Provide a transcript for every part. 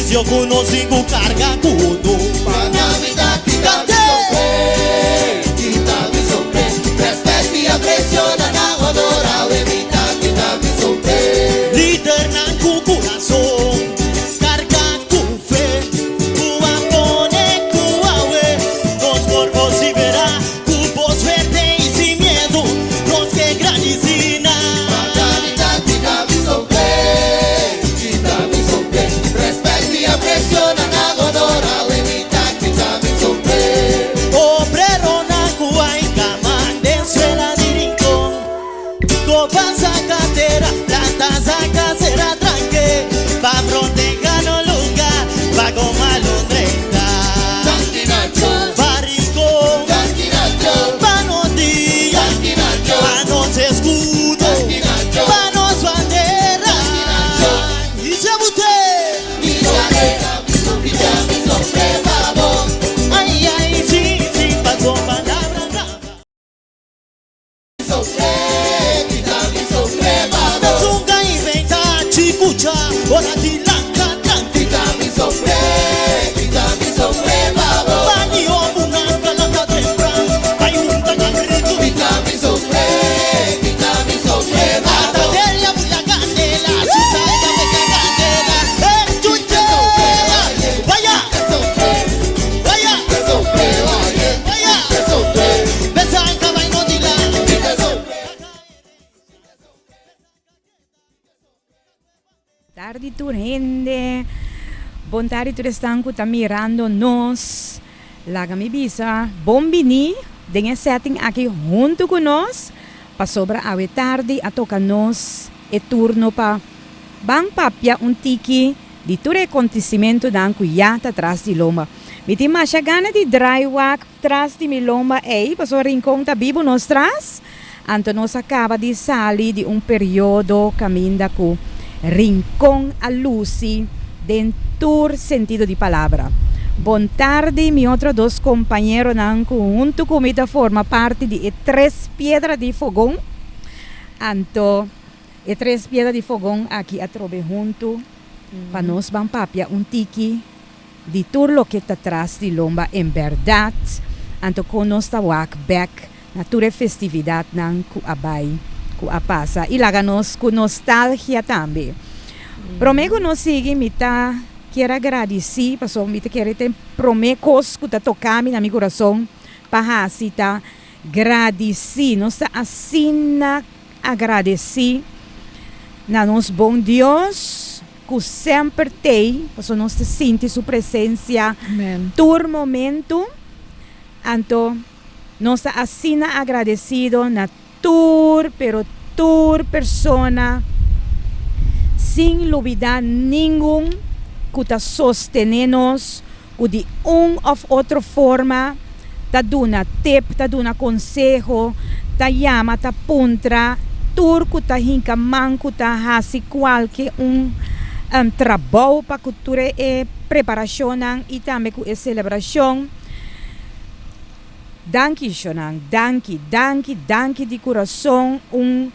Sakrifisio ku nos tin ku karga ku nos. Pa Navidad kita mi sombré, kita mi sombré. Rèspèt i apresio na nan honor awe mi ta kita mi sombré. Lidernan ku kurason karga ku fe, ku a pone ku awe nos por vosiferá ku bos fuerte i sin miedu nos ke gradisí nan. Pa Navidad kita mi sombré, kita mi sombré. Rèspèt i apresio na nan honor awe mi ta kita mi sombré. Obreronan ku a hinka man den suela di Rincon, koba saka tera, planta saka sera tranke, pa protehá no lugá, pa goma lo drenta. Danki Nacho. Pa Rincon. Danki Nacho. Pa nos dia. Danki Nacho. Pa nos eskudo. Danki Nacho. Pa nos bandera. Danki Nacho. I se bute. Ai ai si si paso palabra raba. Mesun a inventa chikucha ora di lanka tranki. Bani obu nan kalanta tempran bai hunta kabritu. Ata delia bula candela si salga pega candela escucha. Vaya vaya vaya besanka bai no dila. Tardi tur hende, bon tardi tur esnan ku ta mirando nos. Laga mi bisa bon bini den e setting aki huntu ku nos, pasobra awe tardi a toka nos e turno pa ban papia un tiki di tur e kontisimentunan ku ya ta tras di lomba. Mi tin masha gana di drai wak tras di mi lomba ei, pasobra Rincon ta bibu nos tras. Anto nos a kaba di sali di un periodo kaminda ku Rincon a lusi den tur sentido di palabra. Bon tardi mi otro dos kompañeronan ku huntu ku mi ta forma parti di e tres piedra di fogon. Anto e tres piedra di fogon aki a trobe huntu pa nos ban papia un tiki di tur loke ta tras di lomba en bèrdat. Anto kon nos ta wak bèk na tur e festividatnan ku a bai, ku a pasa i laga nos ku nostalgia tambe. Promé ku nos sigui mi ta kier a gradisí pasobra mi ta kere ta e promé kos ku ta toka mi na mi kurason pa hasi ta gradisí. Nos ta asina agradesí na nos bon Dios ku semper t'ei pasobra nos ta sinti su presensia tur momentu. Anto. Nos ta asina agradecido na tur pero tur persona sin lubida ningun cu ta sostene nos cu di un of otro forma ta duna tip, ta duna conseho, ta yama, ta puntra, tur cu ta hinca man cu ta haci cualke un trabou pa cu tur e preparacionnan y tambe cu e celebracion. Danki shonan, danki, danki, danki di kurason. Un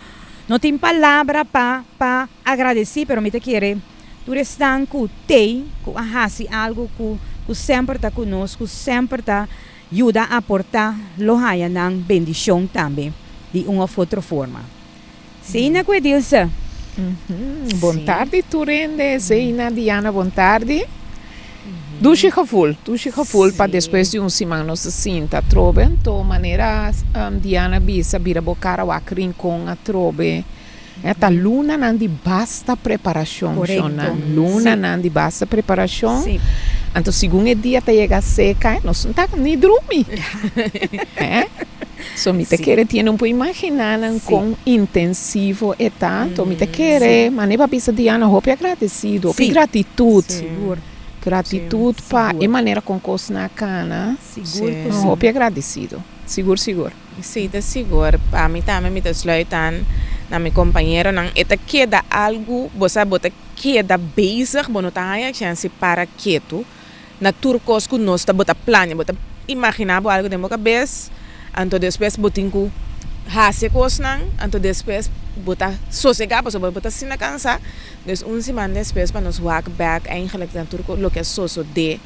no tin palabra pa pa agradesí, pero mi ta kere tur esnan ku tei, ku a hasi algu ku ku semper ta ku nos, ku semper ta yuda aportá, lo haña nan bendishon tambe di un òf otro forma. Zeina ku Edilsa. Bon tardi tur hende, Zeina, Diana bon tardi. Dushi gevoel, dushi gevoel pa despues di un siman nos a sinta atrobe, anto manera Diana bisa bira bo kara wak Rincon atrobe, ta lunanan di basta preparashon shonnan, lunanan di basta preparashon, anto segun e dia ta yega seka nos no ta ni drumi. So mi ta kere tiene un por imaginá nan kon intensivo e ta. Anto mi ta kere, manera bo a bisa Diana, hopi agradesido, hopi gratitut. Gratitut pa e manera kon kosnan a kana. Hopi agradesido, sigur sigur. Sí, ta sigur. Pa mi tambe mi ta sluit aan na mi kompañeronan. E ta keda algu, bo sa bo ta keda bezig, bo no ta haña chèns di para ketu. Na tur kos ku nos ta bo ta plania, bo ta imaginá bo algu den bo kabes, anto despues bo tin ku hasi e kosnan, anto despues bo ta sosegá pasobra bo ta asina kansá. Dus un siman despues pa nos wak bèk eigenlijk na tur loke a sosodé,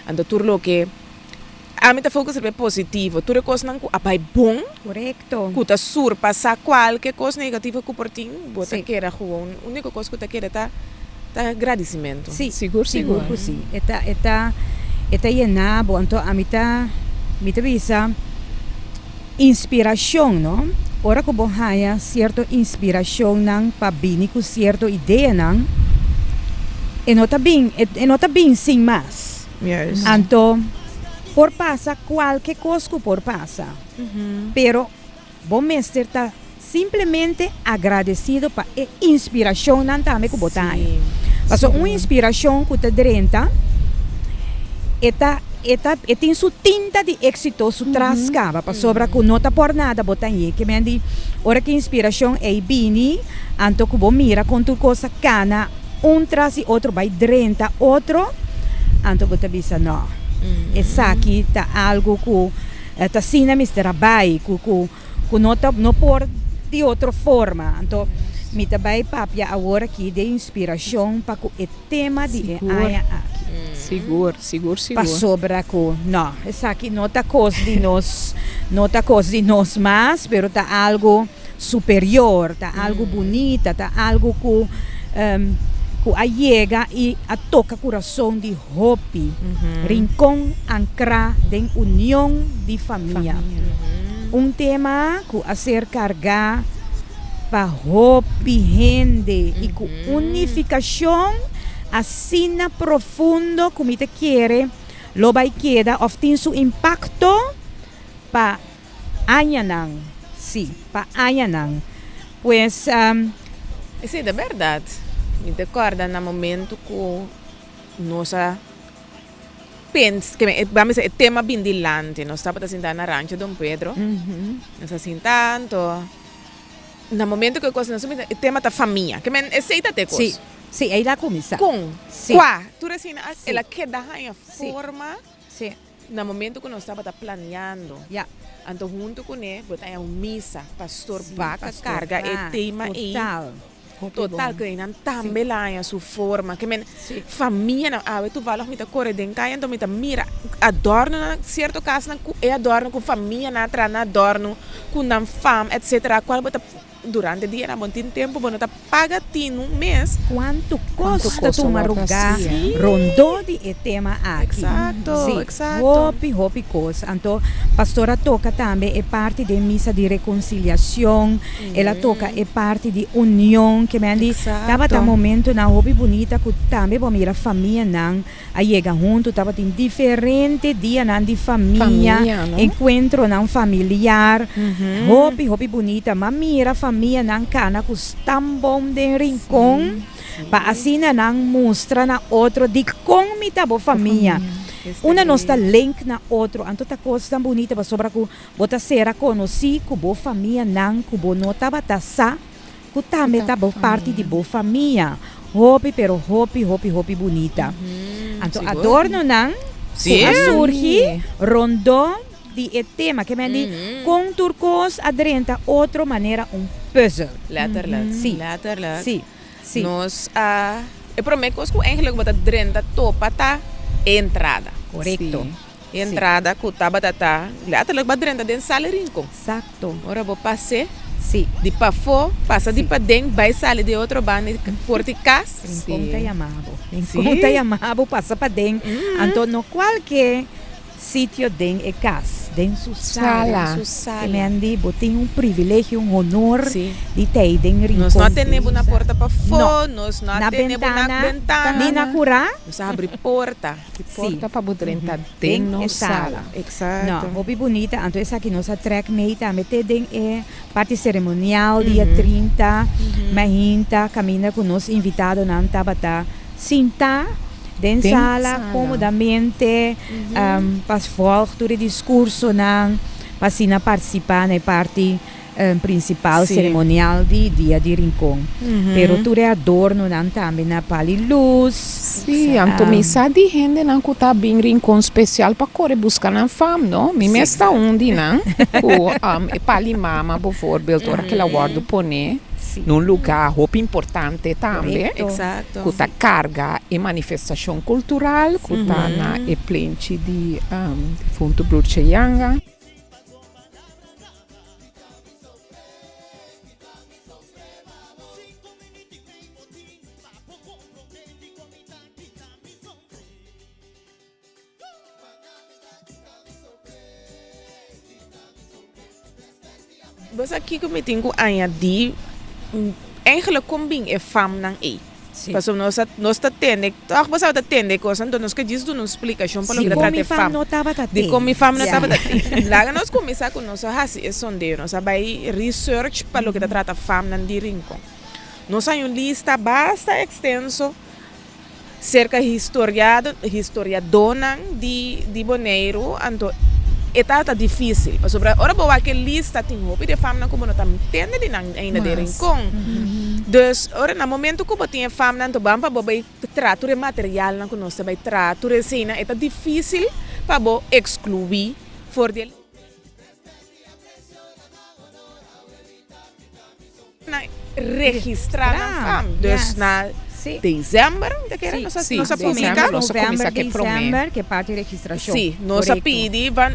anto tur loke ami ta focus riba e positivo, tur e kosnan ku a bai bon, ku ta surpasá kualke kos negativo ku por tin, bo ta keda gewoon, uniko kos ku ta keda ta ta gradisimentu. Sí, Sigur, sigur sigur. ku sí. E ta, e ta, e ta yena bo. Anto ami ta, mi ta bisa inspirashon, no? Ora ku bo haña sierto inspirashonnan pa bini ku sierto ideanan, e no ta bin, e, e no ta bin sin mas. Juist. Anto por pasa kualke kos ku por pasa, pero Bo mester ta simplemente agradecido pa e inspiracionnan tambe cu bo ta haña. Pasobra un inspiracion cu ta drenta, e ta, e ta, e tin su tinta di exito su tras caba, pasobra cu no ta por nada bo ta hañ'é. Ke men di, ora cu inspiracion ey bini, anto cu bo mira con tur cos a cana un tras di otro bay drenta otro, anto bo ta bisa, no, esaki ta algo cu. Ta asina mester a bai ku ku ku no ta no por di otro forma. Anto mi ta bai papia awor aki den inspirashon pa ku e tema di e aña aki. Sigur, sigur, sigur. Pasobra ku no, esaki no ta kos di nos, no ta kos di nos mas, pero ta algu superior, ta algu bunita, ta algu ku ku a yega i a toka kurason di Hopi rincon ancra den union di famia. Un tema cu a ser carga pa hopi hende y cu un nificacion asina profundo cu mi ta kere lo bay keda of tin su impacto pa añanan. Si, pa añanan. Pues. Esey ta berdad. Mi ta corda na momento cu. Nos a pens ke men ban bisa e tema bin dilanti nos tabata sinta na Rancho Don Pedro nos a sinta anto na momento ku e kos nos a bisa e tema ta famia ke men esei ta te kos. Si, si ei la kuminsá. Kon, Si. kua, tur asina el a keda haña forma. Si. Na momento ku nos tabata planeando Ya. anto huntu kuné bo ta haña un misa pastor Sí, Bak a pastor karga e Bak, tema ei total. Hopi total bon. ku einan tambe la haña su forma ke men Sí. famianan awe toevallig mi ta kore den kaya anto mi ta mira adornonan sierto kasnan ku e adorno ku famianan a traha nan adorno ku nan fam etcetera kual bo ta Durante dianan bo tin tempu bo no ta paga tinu mes. Cuantu cos ta tuma lugar rondó di e tema aki. Exacto, Sí, exacto. hopi, hopi cos. Anto, pastor a toca tambe e parti den misa di reconciliacion, el a toca e parti di union, ke men di tabata momentonan hopi bunita cu tambe bo a mira famianan A yega huntu tabatin diferente dianan di famia, enkuentronan familiar, hopi hopi bunita. M'a mira famianan kana ku stambom den rinkon pa asina nan mustra na otro dikon mi ta bo famia. Unda nos ta link na otro, anto ta kos tan bunita pasobra ku bo ta sera konosí ku bo famianan ku bo no tabata sa. Ku tambe ta bo parti di bo famia. Hopi pero hopi hopi hopi bunita. Anto adornonan ku a surgi rondó di e tema. Ke men di kon tur kos a drenta otro manera un pùzel. Letterlijk. Sí. Letterlijk. Sí. Sí. Nos a e promé kos ku eigenlijk bo ta drenta topa ta e entrada. Korekto. E entrada ku tabata ta letterlijk bo a drenta den sala rincon. Exacto. Ora bo pas'é Sí. di pafó, pasa di paden, bai sali di e otro banda di porta di kas. Rincon ta yama bo. Rincon ta yama bo pasa paden. Anto no kualke sitio den e kas, den su sala. Den su sala. Te men di bo tin un privilegio, un honor Sí. di ta ei den rincon. Nos no a tene bo na porta pafó, No. nos no a Na tene bo na bentana, bentana. ni na kurá. Nos a habri porta. Di porta pa bo drenta den nos sala. Exacto. No, hopi bunita. Anto esaki nos a trek mee tambe te den e parti ceremonial dia 30 mainta caminda cu nos invitadonan tabata sinta den sala comodamente pa volg tur e discursonan pa asina participa na e parti. Principal ceremonial di Dia di Rincon. Pero tur e adornonan tambe na pali luz. Sí, anto mi sa di hendenan cu ta bin Rincon special pa core busca nan fam, no? Mi mes ta un di nan cu e pali mama bijvoorbeeld ora cu el a wordo pone na un lugar hopi importante tambe cu ta carga e manifestacion cultural cu ta na e plenchi di difunto Broertje Janga. Bo sa kiko mi tin ku añadí? Eigenlijk kon bin e famnan ei? Pasobra nos ta nos ta tende tòg bo sa bo ta tende e kos anto nos ke djis duna un splikashon pa loke ta trata e fam. Dikon mi fam no tabata te. Laga nos kuminsá ku nos a hasi e sondeo nos a bai research pa loke ta trata famnan di Rincon. Nos haña un lista basta ekstenso. Serka historiado historiadónan di di Boneiru anto e tabata difísil pasobra ora bo wak e lista tin hopi di e famnan ku bo no ta tende di nan ainda den Rincon. Dus ora na momento ku bo tin e famnan anto ban pa bo bai traha tur e materialnan ku nos ta bai traha tur eseinan e ta difísil pa bo ekskluí for di e. Nan registrá nan fam. Dus na december mi ta kere nos a nos a publica. November, december ke parti registrashon. Sí, nos a pidi ban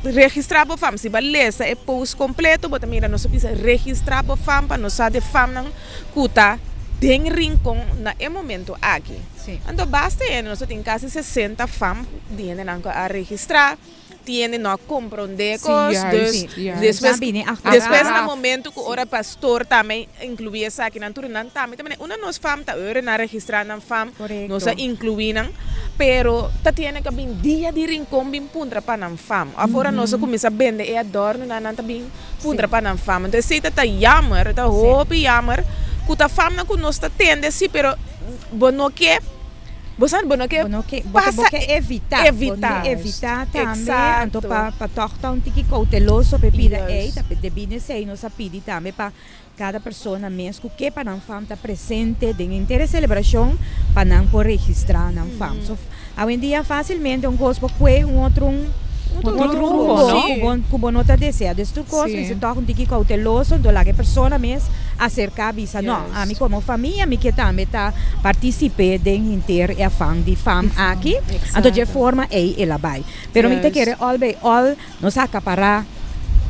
registrá bo fam. Si bo a lesa e post kompleto bo ta mira nos a bisa registrá bo fam pa nos sa di famnan ku ta den Rincon na e momento aki. Anto basta hende nos a tin kasi 60 fam di hendenan ku a registrá. Tiene no a comprende cos, dus despues despues na momento cu ora pastor tambe inclui esaki nan tur nan tambe ta mane una nos fam ta ora nan registra nan fam nos a inclui nan pero ta tiene cu a bin dia di Rincon bin puntra pa nan fam of ora nos a cuminsa bende e adorno nan nan ta bin puntra pa nan fam entonces esey ta ta jammer ta hopi jammer cu ta famnan cu nos ta tende si pero bo no ke. Bo sa, bo no ke Bo no ke, bo pasa bo ke evitá. Evitá. Bo ke evitá tambe. Anto pa pa tòg ta un tiki kouteloso pa e pida ei. Ta debí na esei nos a pidi tambe pa kada persona mes ku ke pa nan fam ta presente den henter e selebrashon pa nan por registrá nan fam. So awendia fásilmente un kos por kue un otro un otro rumbo, no? Ku bo ku bo no ta deseá. Dus tur kos mester tòg un tiki kouteloso anto laga e persona mes aserká bisa no. Ami komo famia mi ke tambe ta partisipe den henter e afan di fam aki. Anto dje forma ei el a bai. Pero mi ta kere all by all nos a akapará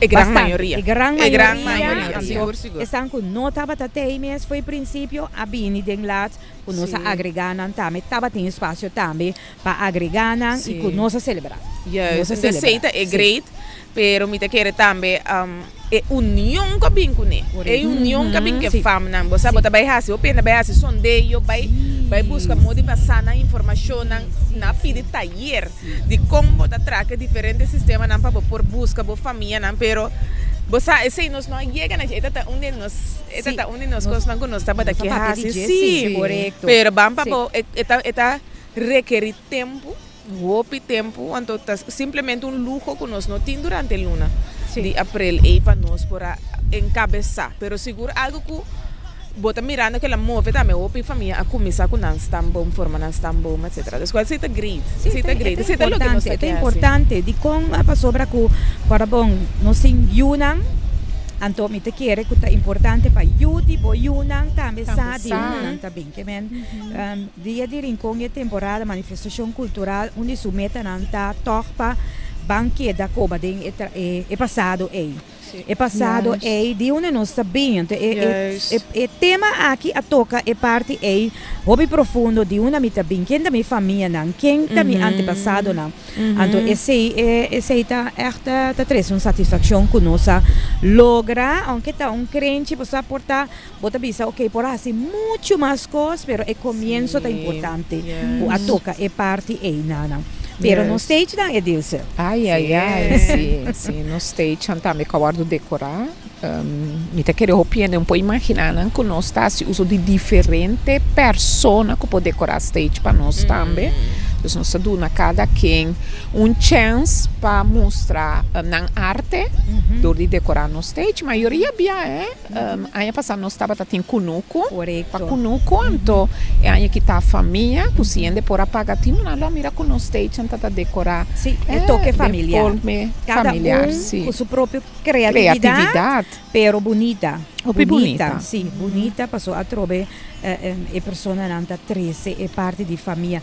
E gran bastante. mayoria. E gran E gran mayoria. mayoria, Anto sigur, sigur. esnan ku no tabata tei mes for e prinsipio a bini den lat ku nos a agregá nan tambe. Tabatin espasio tambe pa agregá nan i ku nos a selebrá. Juist, Nos a entonces selebrá. esei ta e Sí. great, pero mi ta kere tambe e union ku a bin kuné, e union ku a bin ku e famnan. Bo sa bo ta bai hasi hopi hende bai hasi sondeo, bai bai buska modo di pasa nan informashonnan, nan a pidi tayer di kon bo ta traha ku e diferente sistemanan pa bo por buska bo famianan, pero bo sa esei nos no a yega na dje, e ta ta un di nos e ta ta un di nos kosnan ku nos tabata Nos a ke papia di hasi, dje, sí, sí, korekto. pero ban pa Sí. bo e ta e ta rekerí tempu, hopi tempu, anto ta simplemente un luho ku nos no tin durante luna di aprel ei pa nos por a enkabesá. Pero sigur algu ku bo ta mirando ku el a move tambe, hopi famia a kuminsá ku nan stamboom, forma nan stamboom, etsetera. Dus kual esei ta great, esei ta great, esei ta loke nos ta E ta ke hasi. importante, dikon a pasobra ku ora bon nos tin yunan, anto mi ta kere ku ta importante pa yu di bo yunan tambe sa di unda nan ta bin. Ke men Dia di Rincon e temporada manifestacion cultural un di su metanan ta tog pa ban keda coba den e e pasado ey. E pasado ey di unda nos ta bin. Anto e e tema aki a toca e parti ey hopi profundo di unda mi ta bin, ken ta mi famianan, ken ta mi antepasadonan. Anto esey esey ta echt ta trece un satisfaccion cu nos a logra aunke ta un crenchi pasobra por ta Bo ta bisa, ok, por hasi muchu mas kos, pero e komienso ta importante ku a toka e parti ei nan. Pero nos stage nan, Edilse. Ai, ai, ai, si, si, nos stage nan tambe ku a wòrdu dekorá. Mi ta kere hopi hende un por imaginá nan ku nos ta hasi uso di diferente persona ku por dekorá stage pa nos tambe. Dus nos ta duna kada ken un chèns pa mustra nan arte dor di dekorá nos stage. Mayoria bia e aña pasá nos tabata tin kunuku, pa kunuku, anto e aña aki ta famia ku si hende por a paga tin nan lo a mira ku nos stage nan tabata dekorá. Sí, e toke familiar. Kada un ku su propio kreatividat, pero bunita. Hopi bunita. Sí, bunita pasobra atrobe e personanan ta trese e parti di famia,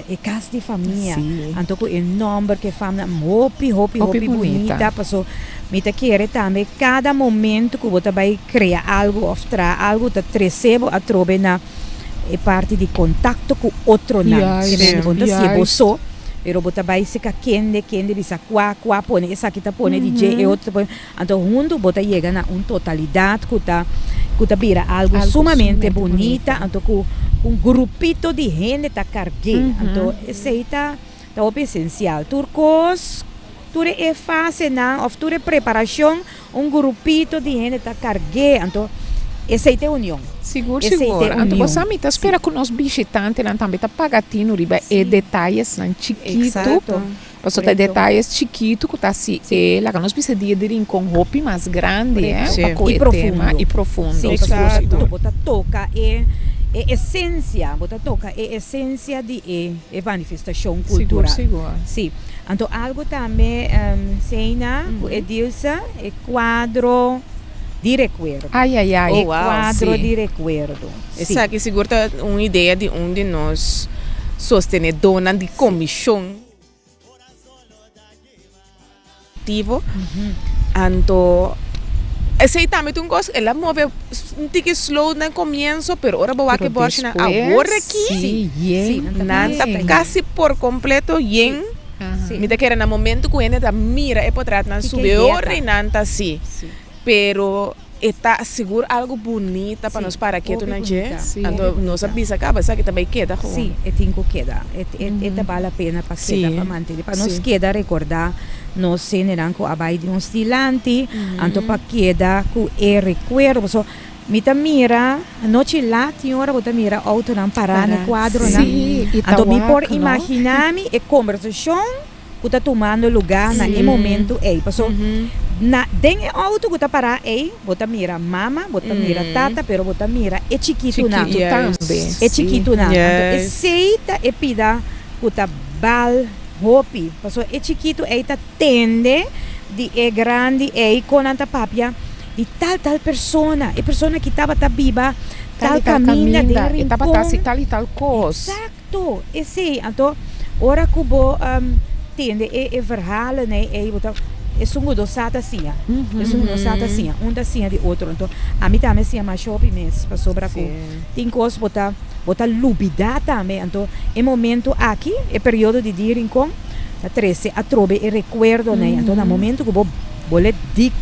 e kas di famia. Anto ku e nòmber ku e famnan hopi, hopi, hopi bunita. Paso mi ta kere tambe kada momento ku bo ta bai krea algu òf traha algu ta trese bo atrobe na e parti di kontakto ku otronan. Bo no ta siña bo so, pero bo ta bai seka kende, kende bisa kua, kua pone, esaki ta pone di dje, e otro ta pone. Anto huntu bo ta yega na un totalidat ku ta ku ta bira algu sumamente bunita, anto ku un grupito di hende ta karg'é. Anto esei ta ta hopi esensial. Tur kos, tur e fasenan òf tur e preparashon un grupito di hende ta karg'é. Anto esei ta e union. Sigur, sigur. Anto bo sa mi ta spera ku nos bishitantenan tambe ta paga tinu riba e detayesnan chikitu. Pasobra ta detayes chikitu ku ta hasi e, laga nos bisa dia di Rincon hopi mas grandi, eh, pa ku e tema i profundo. Sí, pasobra bo ta toka e esensia, bo ta toka e esensia di e manifestashon kultural. Sigur, sigur. Sí. Anto algu tambe, Seina ku Edilsa, e kuadro di rekuerdo. Ai, ai, ai. E kuadro di rekuerdo. Esaki sigur ta un idea di un di nos sostenedónan di komishon. Tivo. Anto esei tambe ta un kos, el a move un tiki slow na komienso, pero ora bo wak e bòrshinan awor aki, nan ta kasi por kompleto yen. Mi ta kere na momento ku hende ta mira e potretnan subi ora i nan ta si. Pero e ta sigur algo bunita pa nos para ketu na dje. Anto nos a bisa caba esaki ta bay keda gewoon. Sí, e tin cu keda. E ta bal la pena pa keda, pa mantene, pa nos keda recorda nos hendenan cu a bay di nos dilanti, anto pa keda cu e recuerdo. Pasobra mi ta mira anochi lat tin ora bo ta mira autonan para na e cuadronan. Anto mi por imagina mi e combersacion. ku ta tumando lugá na e momentu ei. Paso na den e outo ku ta pará ei, bo ta mira mama, bo ta mira tata, pero bo ta mira e chikitunan. E chikitunan. Anto esei ta e pida ku ta bal hopi. Paso e chikitu ei ta tende di e grandi ei kon nan ta papia di tal tal persona. E persona ki tabata biba tal kaminda den rincon. Exacto, esei. Anto ora ku bo tende e e verhalen ei ei bo ta esun ku dos sa ta siña, esun ku no sa ta siña, un ta siña di otro. Anto ami tambe a siña masha hopi mes pasobra ku tin kos bo ta bo ta lubida tambe. Anto e momento aki, e periodo di Dia Rincon ta trese atrobe e rekuerdonan ei. Anto na momento ku bo bo le dik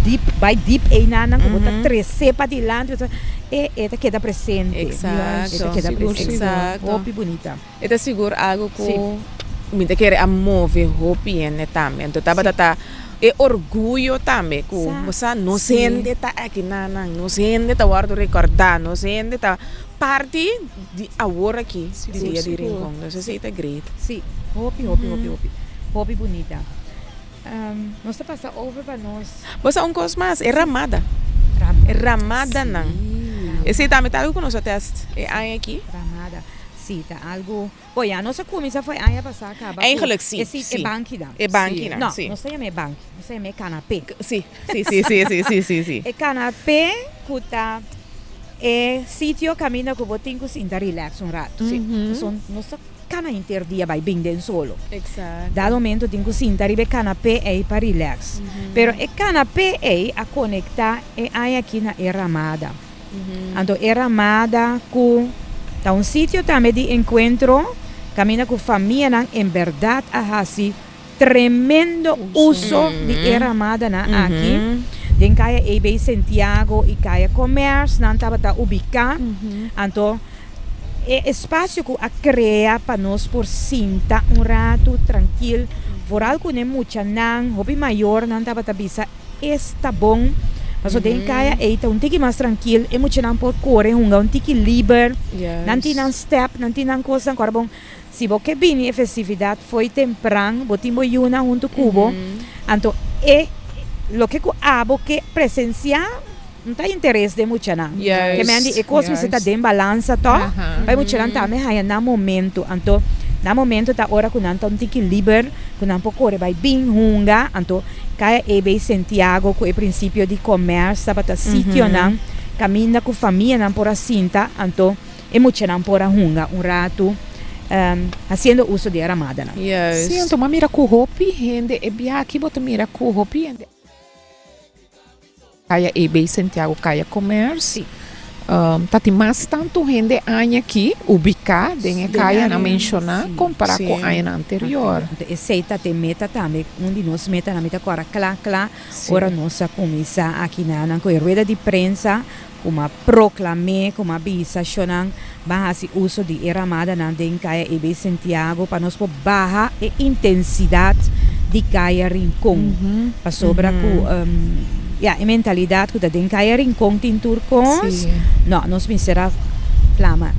dip bai dip einan ku bo ta trese padilanti bo ta E e ta keda presente. Exacto. E ta keda Sigur, presente. Exacto. Hopi bunita. E ta sigur algo ku mi ta kere a move hopi hende tambe. Anto tabata ta e orguyo tambe ku bo sa nos hende ta aki nan, nos hende ta wòrdu rekòrdá, nos hende ta parti di awor aki di Dia di Rincon. Dus esei ta great. Sí, hopi hopi hopi hopi hopi bunita. Nos ta pasa over pa nos. Bo sa un kos mas, e ramada. E ramadanan. Esei tambe ta algu ku nos a tèst e aña aki. Ramada, si, ta algu. Bo ya nos a kuminsá for e aña pasá kaba ku. Eigenlijk si, si. E bankinan. E bankinan, si. No, nos ta yama e banki, nos ta yama e kanapé. Si, si, si, si, si, si, si, si. E kanapé ku ta e sitio kaminda ku bo tin ku sinta rilèks un ratu. Si. Pasobra nos ta. Kana henter dia bai bin den solo. Exacto. Dado momento tin cu sinta riba e canapé ey pa relax. Pero e canapé ey a conecta e aña aki na e ramada. Anto e ramada cu ta un sitio tambe di encuentro caminda cu famianan en berdad a haci tremendo uso di e ramadanan aki. Den Kaya AB Sentiago y Kaya Commerce nan tabata ubica. Anto e espacio cu a crea pa nos por sinta un rato trankil, vooral cu ne muchanan, hopi mayornan tabata bisa esta bon. Paso den kaya ei ta un tiki mas trankil, e muchanan por kore hunga un tiki liber, nan tin nan step, nan tin nan kosnan ku ora bon si bo ke bini e festividat fo'i tempran bo tin bo yunan huntu ku bo, anto e loke ku abo ke presensiá no ta interes den muchanan. Ke men di e kos mester ta den balansa tòg pa e muchanan tambe haña nan momento, anto nan momento ta ora ku nan ta un tiki liber ku nan por kore bai bin hunga, anto Kaya EB Santiago ku e prinsipio di komers tabata sitionan kaminda ku famianan por a sinta anto e muchanan por a hunga un ratu hasiendo uso di e ramadanan. Sí, anto m'a mira ku hopi hende e biaha aki bo ta mira ku hopi hende Kaya EB Santiago Kaya Komers. Ta tin mas tantu hende aña aki ubiká den e kayanan menshoná kompará ku añanan anterior. Anto esei ta te meta tambe, un di nos metanan mi ta kòrda kla kla ora nos a kuminsá aki nan ku e rueda di prensa ku a proklam'é, ku a bisa shonnan ban hasi uso di e ramadanan den Kaya EB Santiago pa nos por baha e intensidat di Kaya Rincon. Pasobra ku ya e mentalidat ku ta den Kaya Rincon tin tur kos, no, nos mester a plama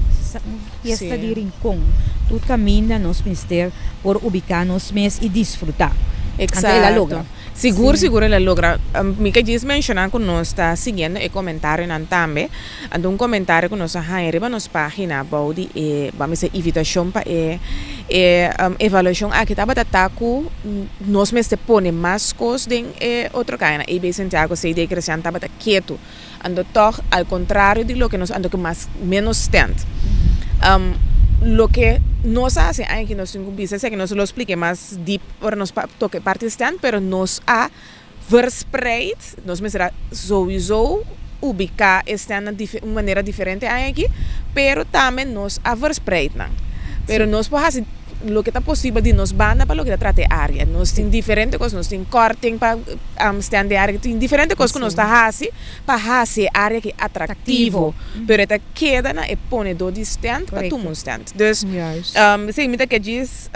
un fiesta di Rincon. Tur kaminda nos mester por ubiká nos mes i disfrutá. Anto el a logra. Sigur sigur el a logra. Mi ke djis menshoná ku nos ta siguiendo e komentarionan tambe. Anto un komentario ku nos a haña riba nos página bou di e, bam bisa, invitashon pa e e evaluashon aki tabata ta ku nos mester pone mas kos den e otro kayanan. EB Santiago, CD Cresian tabata ketu. Anto tòg al kontrario di loke nos anto ku mas ménos stènt. Loke nos a hasi aña ki nos tin ku bisa esaki nos lo splika mas dip ora nos toka e parti stènt pero nos a verspreid nos mester a souiso ubiká e stènt na un manera diferente aña aki pero tambe nos a verspreid nan pero nos por hasi loke ta posibel di nos banda pa loke ta trata e área. Nos tin diferente kos, nos tin kòrting pa stènt di área, tin diferente kos ku nos ta hasi pa hasi e área aki atraktivo, pero e ta keda na e ponedó di stènt pa tuma un stènt. Dus, si mi ta ke djis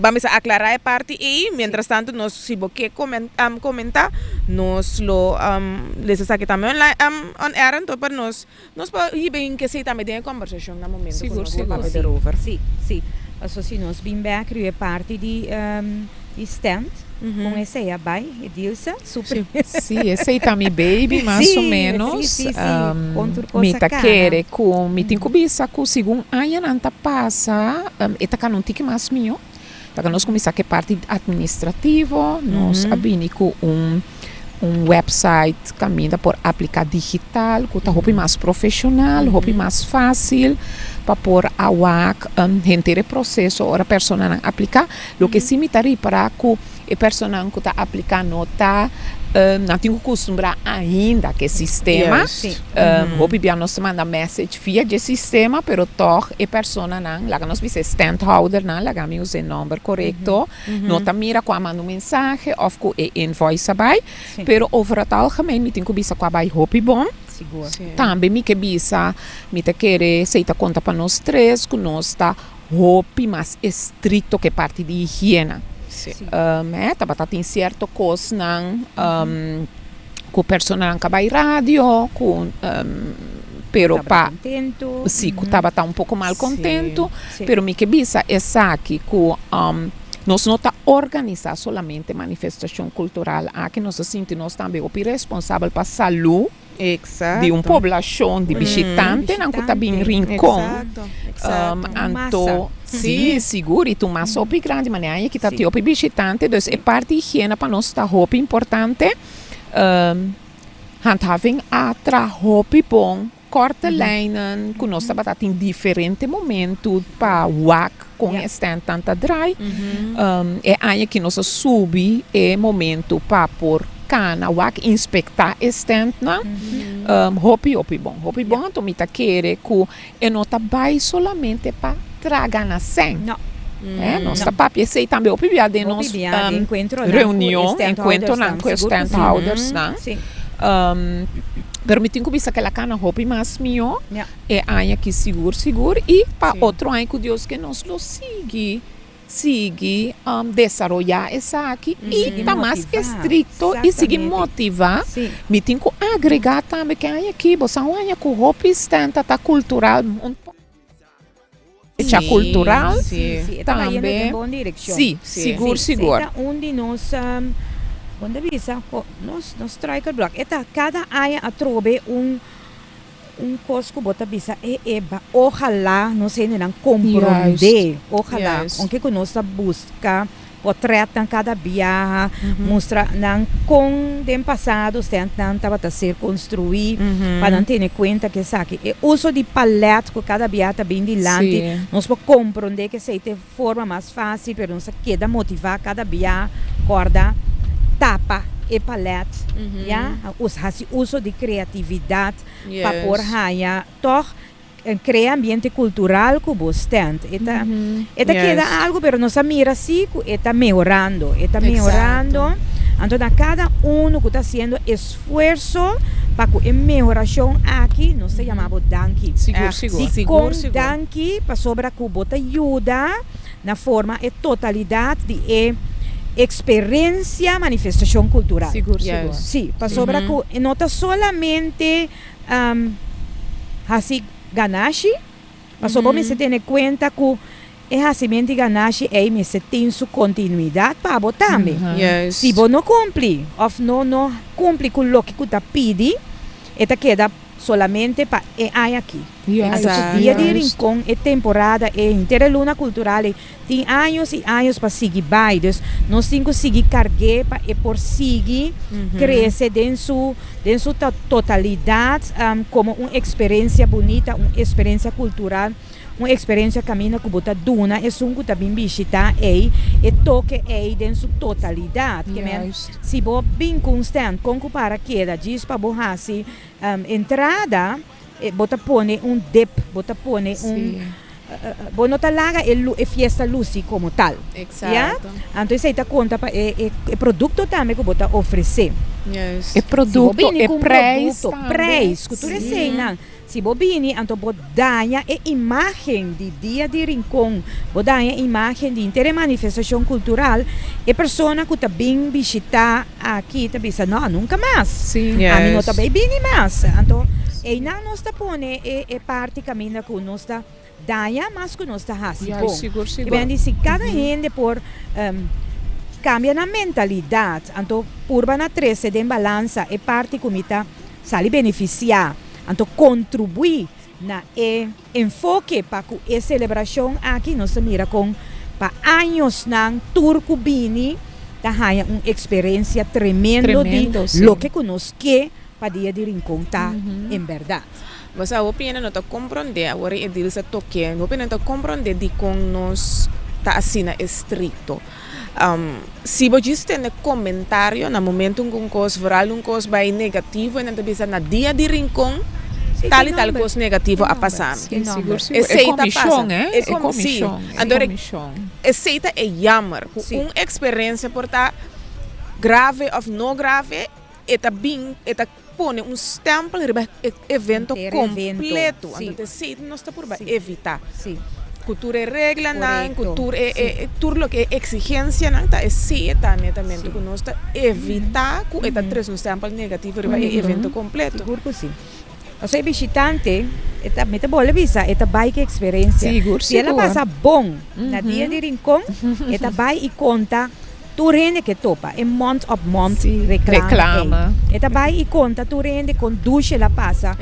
ban bisa aklará e parti ei, mientras tanto nos si bo ke komentá nos lo lesa esaki tambe on air anto pa nos Nos por hiba in kesey tambe den e kombersashon na momento ku nos ta papia derover. Sí, sí. Paso si nos bin bek riba e parti di di stand, kon esei a bai, Edilsa? Super. Sí, esei ta mi baby mas o menos. Sí, sí, sí. Kon tur kos Mi a ta kana. kere ku mi tin ku bisa ku segun añanan ta pasa, e ta kana un tiki mas mihó. Ta nos kuminsá ku e parti administrativo, nos a bini ku un un website kaminda por apliká digital ku ta hopi mas profeshonal, hopi mas fásil pa por a wak henter e proseso ora personanan apliká. Loke sí mi ta ripará ku e personanan ku ta apliká no ta nan tin ku kustumbrá ainda ku e sistema. Hopi bia nos ta manda message via dje sistema pero tòg e personanan, laga nos bisa e standhoudernan, laga mi usa e nòmber korekto, no ta mira ku a manda un mensahe òf ku e invoice a bai. Pero over het algemeen mi tin ku bisa ku a bai hopi bon. Tambe mi ke bisa, mi ta kere esei ta konta pa nos tres ku nos ta hopi mas estrikto ku e parti di higiena. Tabata tin sierto kosnan ku personanan ka bai radio, ku pero pa si ku tabata un poko mal kontentu, pero mi ke bisa esaki ku nos no ta organisá solamente manifestashon kultural aki, nos ta sinti nos tambe hopi responsabel pa salú. Di un poblashon di bishitantenan ku ta bin Rincon. Anto, si, sigur, i ta un masa hopi grandi, manera aña ki ta tin hopi bishitante, dus e parti higiena pa nos ta hopi importante. Handhaving a traha hopi bon, korte lijnen ku nos tabata tin diferente momentu pa wak kon e stèntnan ta drai. E aña ki nos a subi e momentu pa por kana wak inspektá e stèntnan. Hopi hopi bon, hopi bon. Anto mi ta kere ku e no ta bai solamente pa traga na sèn. Nos ta papia esei tambe hopi bia den nos reunion, enkuentronan ku e stènthoudersnan. Pero mi tin ku bisa ku el a kana hopi mas mihó. E aña aki sigur sigur y pa otro aña cu Dios ke nos lo sigui sigui desaroyá esaki i Sigui ta mas motivá, estrikto i sigui exactamente. motivá. Sí. Mi tin ku agregá tambe ke aña aki bo sa un aña ku hopi stènt ta ta kultural, un fecha Sí, kultural sí. Sí, e ta bayendo tambe. den bon direkshon. Sí, Sí. sigur, Sí, sigur. e ta un di nos, bon ta bisa, nos nos struikelblok. E ta kada aña atrobe un Un kos ku bo ta bisa e e ba ojalá nos hendenan komprondé, ojalá, ounke ku nos ta buska potrètnan kada biaha, mustra nan kon den pasado stèntnan tabata ser konstruí, pa nan tene kuenta ku esaki. E uso di palèt ku kada biaha ta bin dilanti, nos por komprondé ku esei ta e forma mas fásil, pero nos ta keda motivá kada biaha kòrda tapa e palèt, ya, hasi uso di kreatividat. pa por haña tòg krea ambiente kultural ku bo stènt. E ta e ta keda algu pero nos a mira si ku e ta mehorando, e ta mehorando. Anto na kada unu ku ta hasiendo esfuerso pa ku e mehorashon aki nos ta yama bo danki. Sigur sigur. Dikon danki? Pasobra ku bo ta yuda na forma e totalidat di e eksperensia manifestashon kultural. Sigur, sigur. Sí, pasobra ku no ta solamente hasi ganashi, pasobra bo mester tene kuenta ku e hasimentu di ganashi ei mester tin su kontinuidat pa bo tambe. Si bo no kumpli òf no no kumpli ku loke ku ta pidi, e ta keda solamente pa e aña aki. Anto ku Dia di Rincon e temporada e henter e luna kultural ei tin años i años pa sigui bai. Dus nos tin ku sigui karg'é pa e por sigui krese den su den su totalidat komo un eksperensia bunita, un eksperensia kultural, un eksperensia kaminda ku bo ta duna esun ku ta bin bishitá ei e toke ei den su totalidat. Ke men si bo bin ku un stand kon ku para keda djis pa bo hasi entrada bo ta pone un dip, bo ta pone un bo no ta laga e e fiesta lusi komo tal. Ya? Anto esei ta konta pa e e produkto tambe ku bo ta ofresé. E produkto, e prijs tambe. Prijs, ku tur eseinan. Si bo bini, anto bo daña e imágen di Dia di Rincon, bo daña e imágen di henter e manifestashon kultural, e persona ku ta bin bishitá aki ta bisa, No, nunka mas. Ami no ta bai bini mas. Anto einan nos ta pone e parti kaminda ku nos ta daña mas ku nos ta hasi bon. Ki ben di si kada hende por kambia nan mentalidat, anto purba na trese den balansa e parti ku mi ta sali benefisiá, anto kontribuí na e enfoke pa ku e selebrashon aki, nos ta mira kon pa añosnan tur ku bini ta haña un eksperensia tremendo di loke ku nos ke pa Dia di Rincon ta en bèrdat. Bo sa hopi hende no ta komprondé, awor e deal sa tok'é, hopi hende no ta komprondé dikon nos ta asina estrikto. Si bo djis tende komentario na momento ku un kos, vooral un kos bai negativo, e nan ta bisa na dia di Rincon tal i tal kos negativo a pasa mi. Esei ta pasa. E komishon, Esei ta e jammer, ku un eksperensia por ta grave òf no grave, e ta bin, e ta pone un stempel riba e evento completo. Anto ta esei nos ta purba evita. Cu tur e reglanan, cu tur e tur loke e exigencianan ta esei e ta netamente cu nos ta evita cu e ta trece un stempel negativo riba e evento completo. Sigur cu si. Pasobra e bishitante e ta, mi ta bolbe bisa, e ta bai cu experiencia. Si el a pasa bon na Dia di Rincon, e ta bai y conta. Tur hende ke topa e mond op mond reklame ei. E ta bai i konta tur hende kon dushi el a pasa,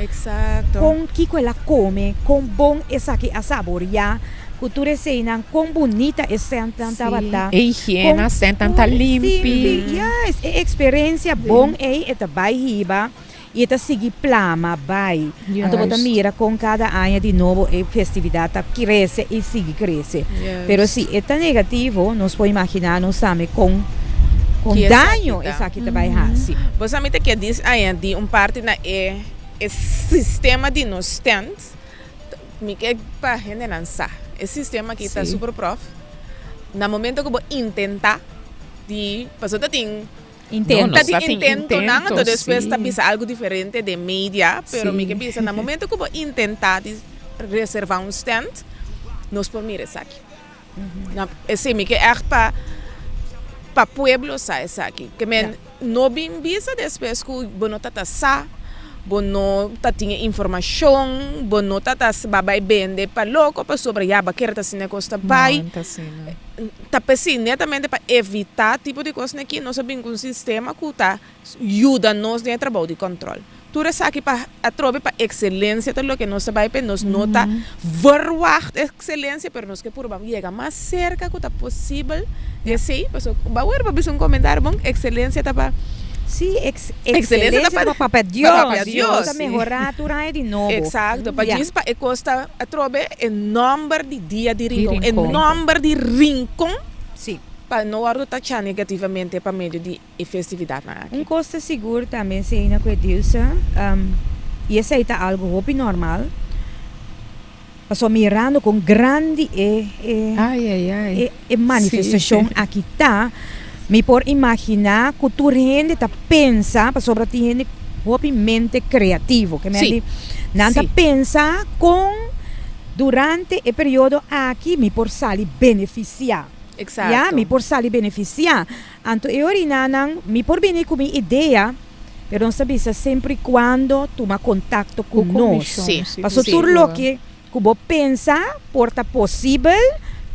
kon kiko el a kome, kon bon esaki a saboriá, ku tur eseinan, kon bunita e stèntnan tabata. E higiena, stèntnan ta limpi. Yes, e eksperensia bon ei e ta bai hiba. I e ta sigui plama bai. Anto bo ta mira kon kada aña di nobo e festividat ta krese i sigui krese. Pero si e ta negativo, nos por imaginá nos tambe kon kon daño esaki ta bai hasi. Bo sa mi ta ke dis añadí un parti na e e sistema di nos tent. Mi ke pa hendenan sa e sistema aki ta super prof. Na momento ku bo intentá di pasobra ta tin. Intento. Ta di intentonan, anto despues ta bisa algo diferente den media, pero mi ke bisa na momento ku bo intenta di reserva un stand, nos por mira esaki. Na esei mi ke ègt pa pa pueblo sa esaki. Ke men no bin bisa despues ku bo no ta ta sa, bo no ta tin e informashon, bo no ta ta ba bai bende pa loko pasobra ya bo a kere ta asina e kos ta bai. No, ta asina. Ta p'esei netamente pa evitá tipo di kosnan aki nos a bin ku un sistema ku ta yuda nos den e trabou di kòntròl. Tur esaki pa atrobe pa ekselensia ta loke nos ta bai p'e. Nos no ta verwagt ekselensia pero nos ke purba yega mas serka ku ta posibel di esei. Pasobra bo a wòrdu pa bisa un komentario bon, ekselensia ta pa. Sí, ekselensia ta pa Papa Dios. Pa Papa Dios. Nos ta mehorá tur aña di nobo. Eksakto, pa djis pa e kos ta atrobe e nòmber di Dia di Rincon, e nòmber di Rincon pa no wòrdu tachá negativamente pa medio di e festividatnan aki. Un kos ta sigur tambe Seina ku Edilsa, i esei ta algu hopi normal, pasobra mirando kon grandi e e manifestashon aki ta, mi por imaginá ku tur hende ta pensa, pasobra tin hende hopi mente kreativo, ke men di nan ta pensa kon durante e periodo aki mi por sali benefisiá, ya, mi por sali benefisiá. Anto e orinanan, mi por bini ku mi idea, pero nos ta bisa semper i kuando tuma kontakto ku nos. Paso tur loke ku bo pensa por ta posibel,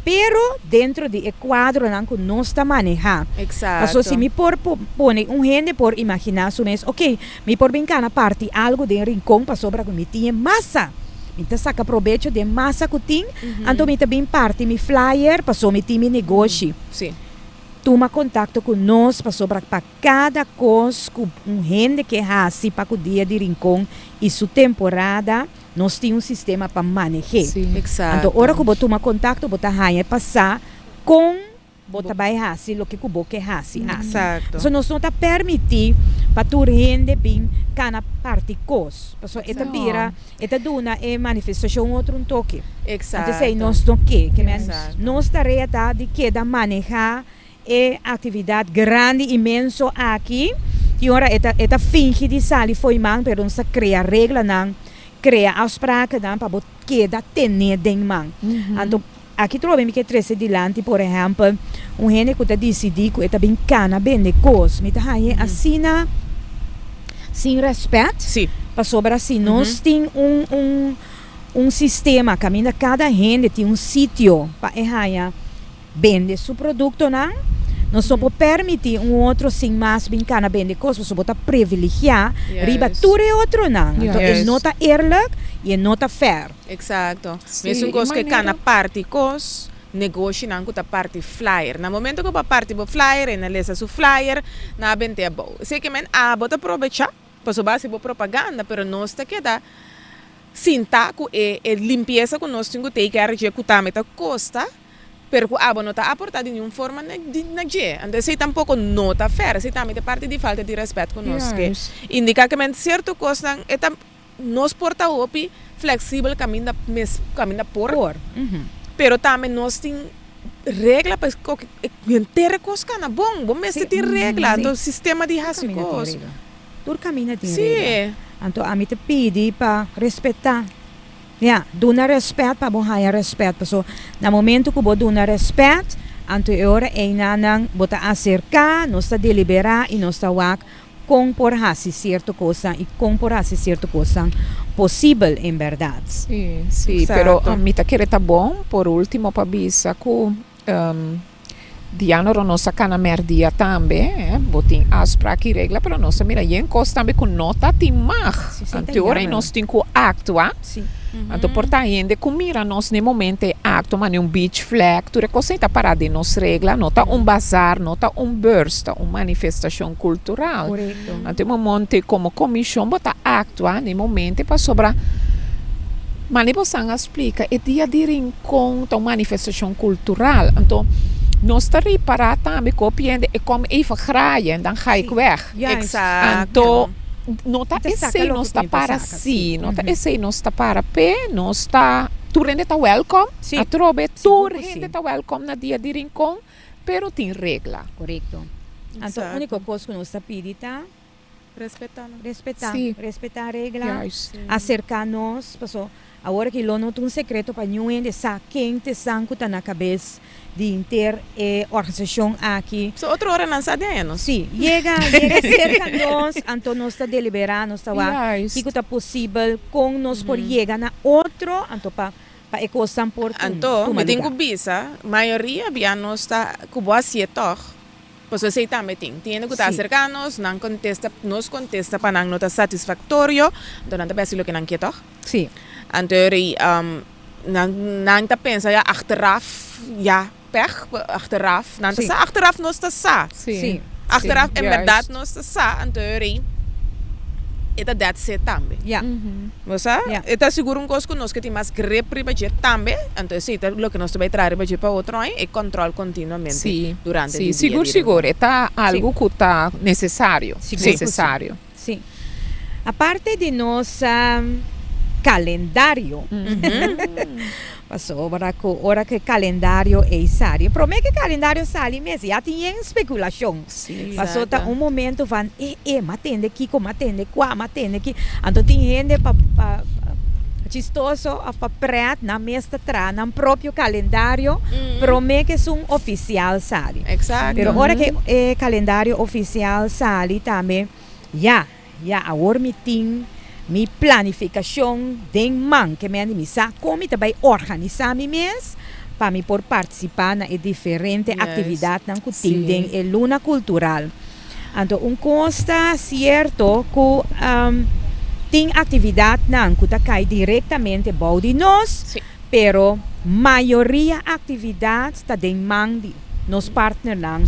pero dentro di e kuadronan ku nos ta manehá. Paso si mi por pone un hende por imaginá su mes, oke, mi por bin kana parti algu den Rincon pasobra ku mi tin e masa. Mi ta saka probecho den masa ku tin, anto mi ta bin parti mi flyer paso mi tin mi negoshi. Tuma kontakto ku nos pasobra pa kada kos ku un hende ke hasi pa ku Dia di Rincon i su temporada nos tin un sistema pa maneh'é. Anto ora ku bo tuma kontakto bo ta haña e pasá kon bo ta bai hasi loke ku bo ke hasi aki. Pasobra nos no ta permití pa tur hende bin kana parti kos pasobra e ta bira E ta duna e manifestashon otro un toke. Anto esei nos no ke. Ke men nos tarea ta di keda manehá e aktividat grandi inmenso aki. Tin ora e ta e ta fingi di sali fo'i man pero nos ta krea reglanan, krea afsprakennan pa bo keda ten'é den man. Anto aki trobe mi ke trese dilanti por ehèmpel un hende ku ta disidí ku e ta bin kana bende kos. Mi ta hañ'é asina sin rèspèt pasobra si nos tin un un un sistema kaminda kada hende tin un sitio pa e haña bende su produktonan, nos no por permití un otro sin mas bin kana bende kos pasobra bo ta privilegiá riba tur e otronan. Anto e no ta eerlijk i e no ta fair. Exacto. Mesun cos cu e cana parti cos, negoshinan cu ta parti flyer. Na momento cu bo a parti bo flyer, e na lesa su flyer, nan a bente abou. Esey ke men abo ta probecha, pasobra bo a haci bo propaganda, pero nos ta keda sinta cu e e limpieza cu nos tin cu take care dje, cu tambe ta costa, pero cu abo no ta aporta di niun forma na na dje. Anto esey tampoco no ta fair. Esey tambe ta parti di falta di respet cu nos ke indica ke men cierto cosnan e ta. Nos por ta hopi flexibel caminda mes caminda por. Por. Pero tambe nos tin regla pa henter e cos cana bon. Bo mester tin regla. Anto sistema di haci cos. Tur caminda tin regla. Anto ami ta pidi pa respeta. Ya, duna respet pa bo haya respet. Paso na momento cu bo duna respet, anto e ora eynanan bo ta acerca, nos ta delibera y nos ta wak Kon por hasi sierto kosnan i kon por hasi sierto kosnan posibel en bèrdat. Sí, sí, pero mi ta kere ta bon por ultimo pa bisa ku Dianoro nos a kana mèrdia tambe, bo tin afsprak i regla, pero nos a mira yen kos tambe ku no ta tin mag. Anto ora nos tin ku aktua. Anto por ta hende ku mira nos n'e momento e akto mane un beach flag, tur e kos ei ta pará den nos regla, no ta un bazar, no ta un beurs, ta un manifestashon kultural. Anto e momento ei komo komishon bo ta aktua n'e momento ei pasobra mane bo san a splika e dia di Rincon ta un manifestashon kultural. Anto nos ta ripará tambe ku hopi hende e kom even graaien dan ga ik weg. Anto no ta esei nos ta para sí, no ta esei nos ta para p'e, nos ta, tur hende ta wèlkòm, atrobe tur hende ta wèlkòm na Dia di Rincon, pero tin regla. Korekto. Anto úniko kos ku nos ta pidi ta. Respetá nan. Respetá. Sí. Respetá regla. Juist. Aserká nos, paso awor aki lo no ta un sekreto pa niun hende sa ken ta esan ku ta na kabes di henter e organisashon aki. So otro ora nan sa di aña nos. Sí, yega, yega serka nos, anto nos ta deliberá, nos ta wak Juist. kiko ta posibel, kon nos por yega na otro, anto pa pa e kosnan por Anto, tuma mi tin lugá. ku bisa, mayoria bia nos ta ku bo hasié tòg. Pasobra esei tambe tin. Tin hende ku ta aserká nos, nan kontesta, nos kontesta pa nan no ta satisfaktorio, anto nan ta bai hasi loke nan ke tòg. Sí. Anto e nan nan ta pensa ya achteraf, ya pèg, achteraf, nan ta sa achteraf nos ta sa. Sí. Achteraf en bèrdat Juist. nos ta sa, anto e e ta that's it tambe. Ya. Bo sa? Ya. E ta sigur un kos ku nos ke tin mas grip riba dje tambe, anto esei ta loke nos ta bai traha riba dje pa otro aña, e kòntròl kontinuamente Sí, durante sí, di dia sigur di sigur, reunion. e ta algu ku ta nesesario, Sigur ku sí. nesesario. Sí. Aparte di nos kalendario, pasobra ku ora ku e kalendario ei sali, promé ku e kalendario sali mes ya tin yen spekulashon. Sí. Paso ta un momento van e e m'a tende kiko, m'a tende kua, m'a tende ki. Anto tin hende pa pa chistoso of pa pret nan mes ta traha nan propio kalendario prome ku esun ofisial sali. Exacto. Pero ora ku e kalendario ofisial sali tambe ya ya awor mi tin mi planifikashon den man ke mende mi sa kon mi ta bai organisá mi mes pa mi por partisipá na e diferente aktividatnan ku tin den e luna kultural. Anto un kos ta sierto ku tin aktividatnan ku ta kai direktamente bou di nos, pero mayoria aktividat ta den man di nos partnernan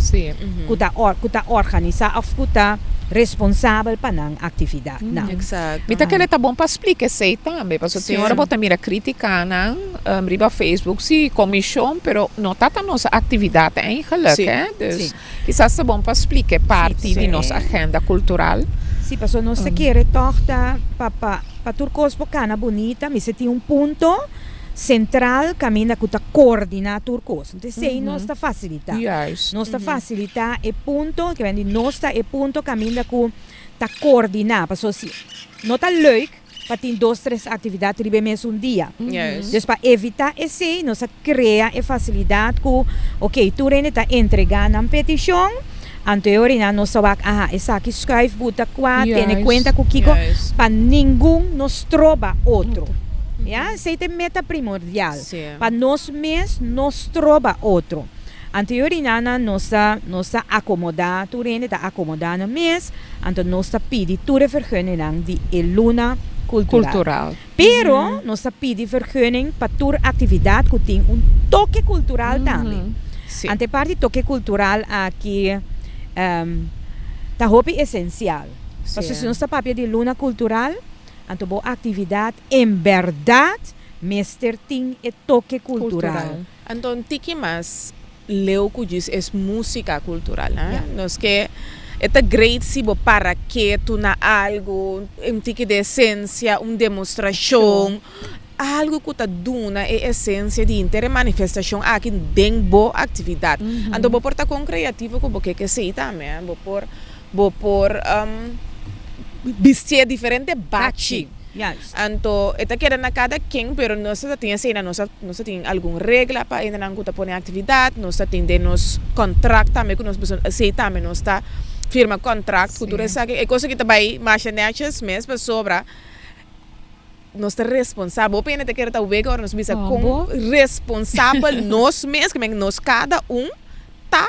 ku ta ku ta organisá òf ku ta responsabel pa nan aktividatnan. Exacto. Mi ta kere ta bon pa splika esei tambe, pasobra tin ora bo ta mira kritikanan riba Facebook, si komishon, pero no ta ta nos aktividat eigenlijk, hè. Dus kisas ta bon pa splika e parti di nos agenda kultural. Si, pasobra nos ta kere tòg ta pa pa pa tur kos por kana bunita, mester tin un punto sentral kaminda ku ta koordiná tur kos. Entonces esei nos ta fasilitá. Nos ta fasilitá e punto, ke men di nos ta e punto kaminda ku ta koordiná. Pasobra si no ta leuk pa tin dos tres aktividat riba e mesun dia. Dus pa evitá esei nos a krea e fasilidat ku oke tur hende ta entregá nan petishon, anto e ora nan nos ta wak aha esaki skuif buta kua, tene kuenta ku kiko pa ningun no stroba otro. Ya, esei ta e meta primordial, pa nos mes no stroba otro. Anto e ora nan nos ta nos ta akomodá, tur hende ta akomodá nan mes, anto nos ta pidi tur e vergunningnan di e luna kultural. Kultural. Pero nos ta pidi vergunning pa tur aktividat ku tin un toke kultural tambe. Sí. Anto e parti toke kultural aki ta hopi esensial. Sí. Pasobra si nos ta papia di luna kultural, anto bo aktividat en bèrdat mester tin e toke kultural. Kultural. Anto un tiki mas leu ku djis es músika kultural, hè. Nos ke e ta great si bo para ketu na algu, un tiki di esensia, un demostrashon, algu ku ta duna e esensia di henter e manifestashon aki den bo aktividat. Anto bo por ta kon kreativo ku bo ke kesei tambe, hè. Bo por bo por bistié diferente bachi. Juist. Anto e ta keda na kada ken, pero nos ta tin asina, nos a nos ta tin algun regla pa hendenan ku ta pone aktividat, nos ta tin den nos kontrakt tambe ku nos pasobra esei tambe nos ta firma kontrakt ku tur esaki. E kos aki ta bai masha nètjes mes pasobra nos ta responsabel. Hopi hende ta kere ta wega ora nos bisa kon responsabel nos mes, nos kada un ta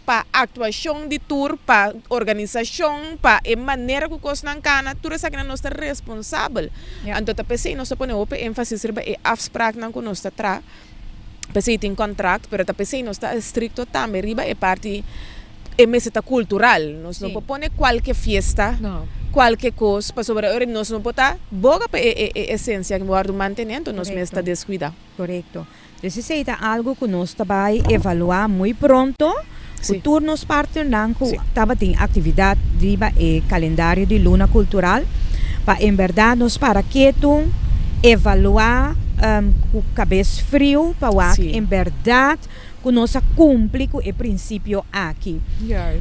pa actuacion di tur, pa organisacion, pa e manera cu cosnan cana, tur esakinan nos ta responsabel. Anto ta p'esey nos ta pone hopi enfasis riba e afspraaknan cu nos ta traha, p'esey tin contract, pero ta p'esey nos ta estricto tambe riba e parti e mester ta cultural, nos no por pone cualke fiesta, cualke cos, pasobra ora nos no por ta boga pa e esencia wordo mantene, anto nos mester ta descuida. Corecto. Dus esei ta algo ku nos ta bai evaluá muy pronto ku tur nos partnernan ku tabatin aktividat riba e kalendario di Luna Kultural pa en bèrdat nos para ketu evaluá ku kabes friu pa wak en bèrdat. ku nos a kumpli ku e prinsipio aki.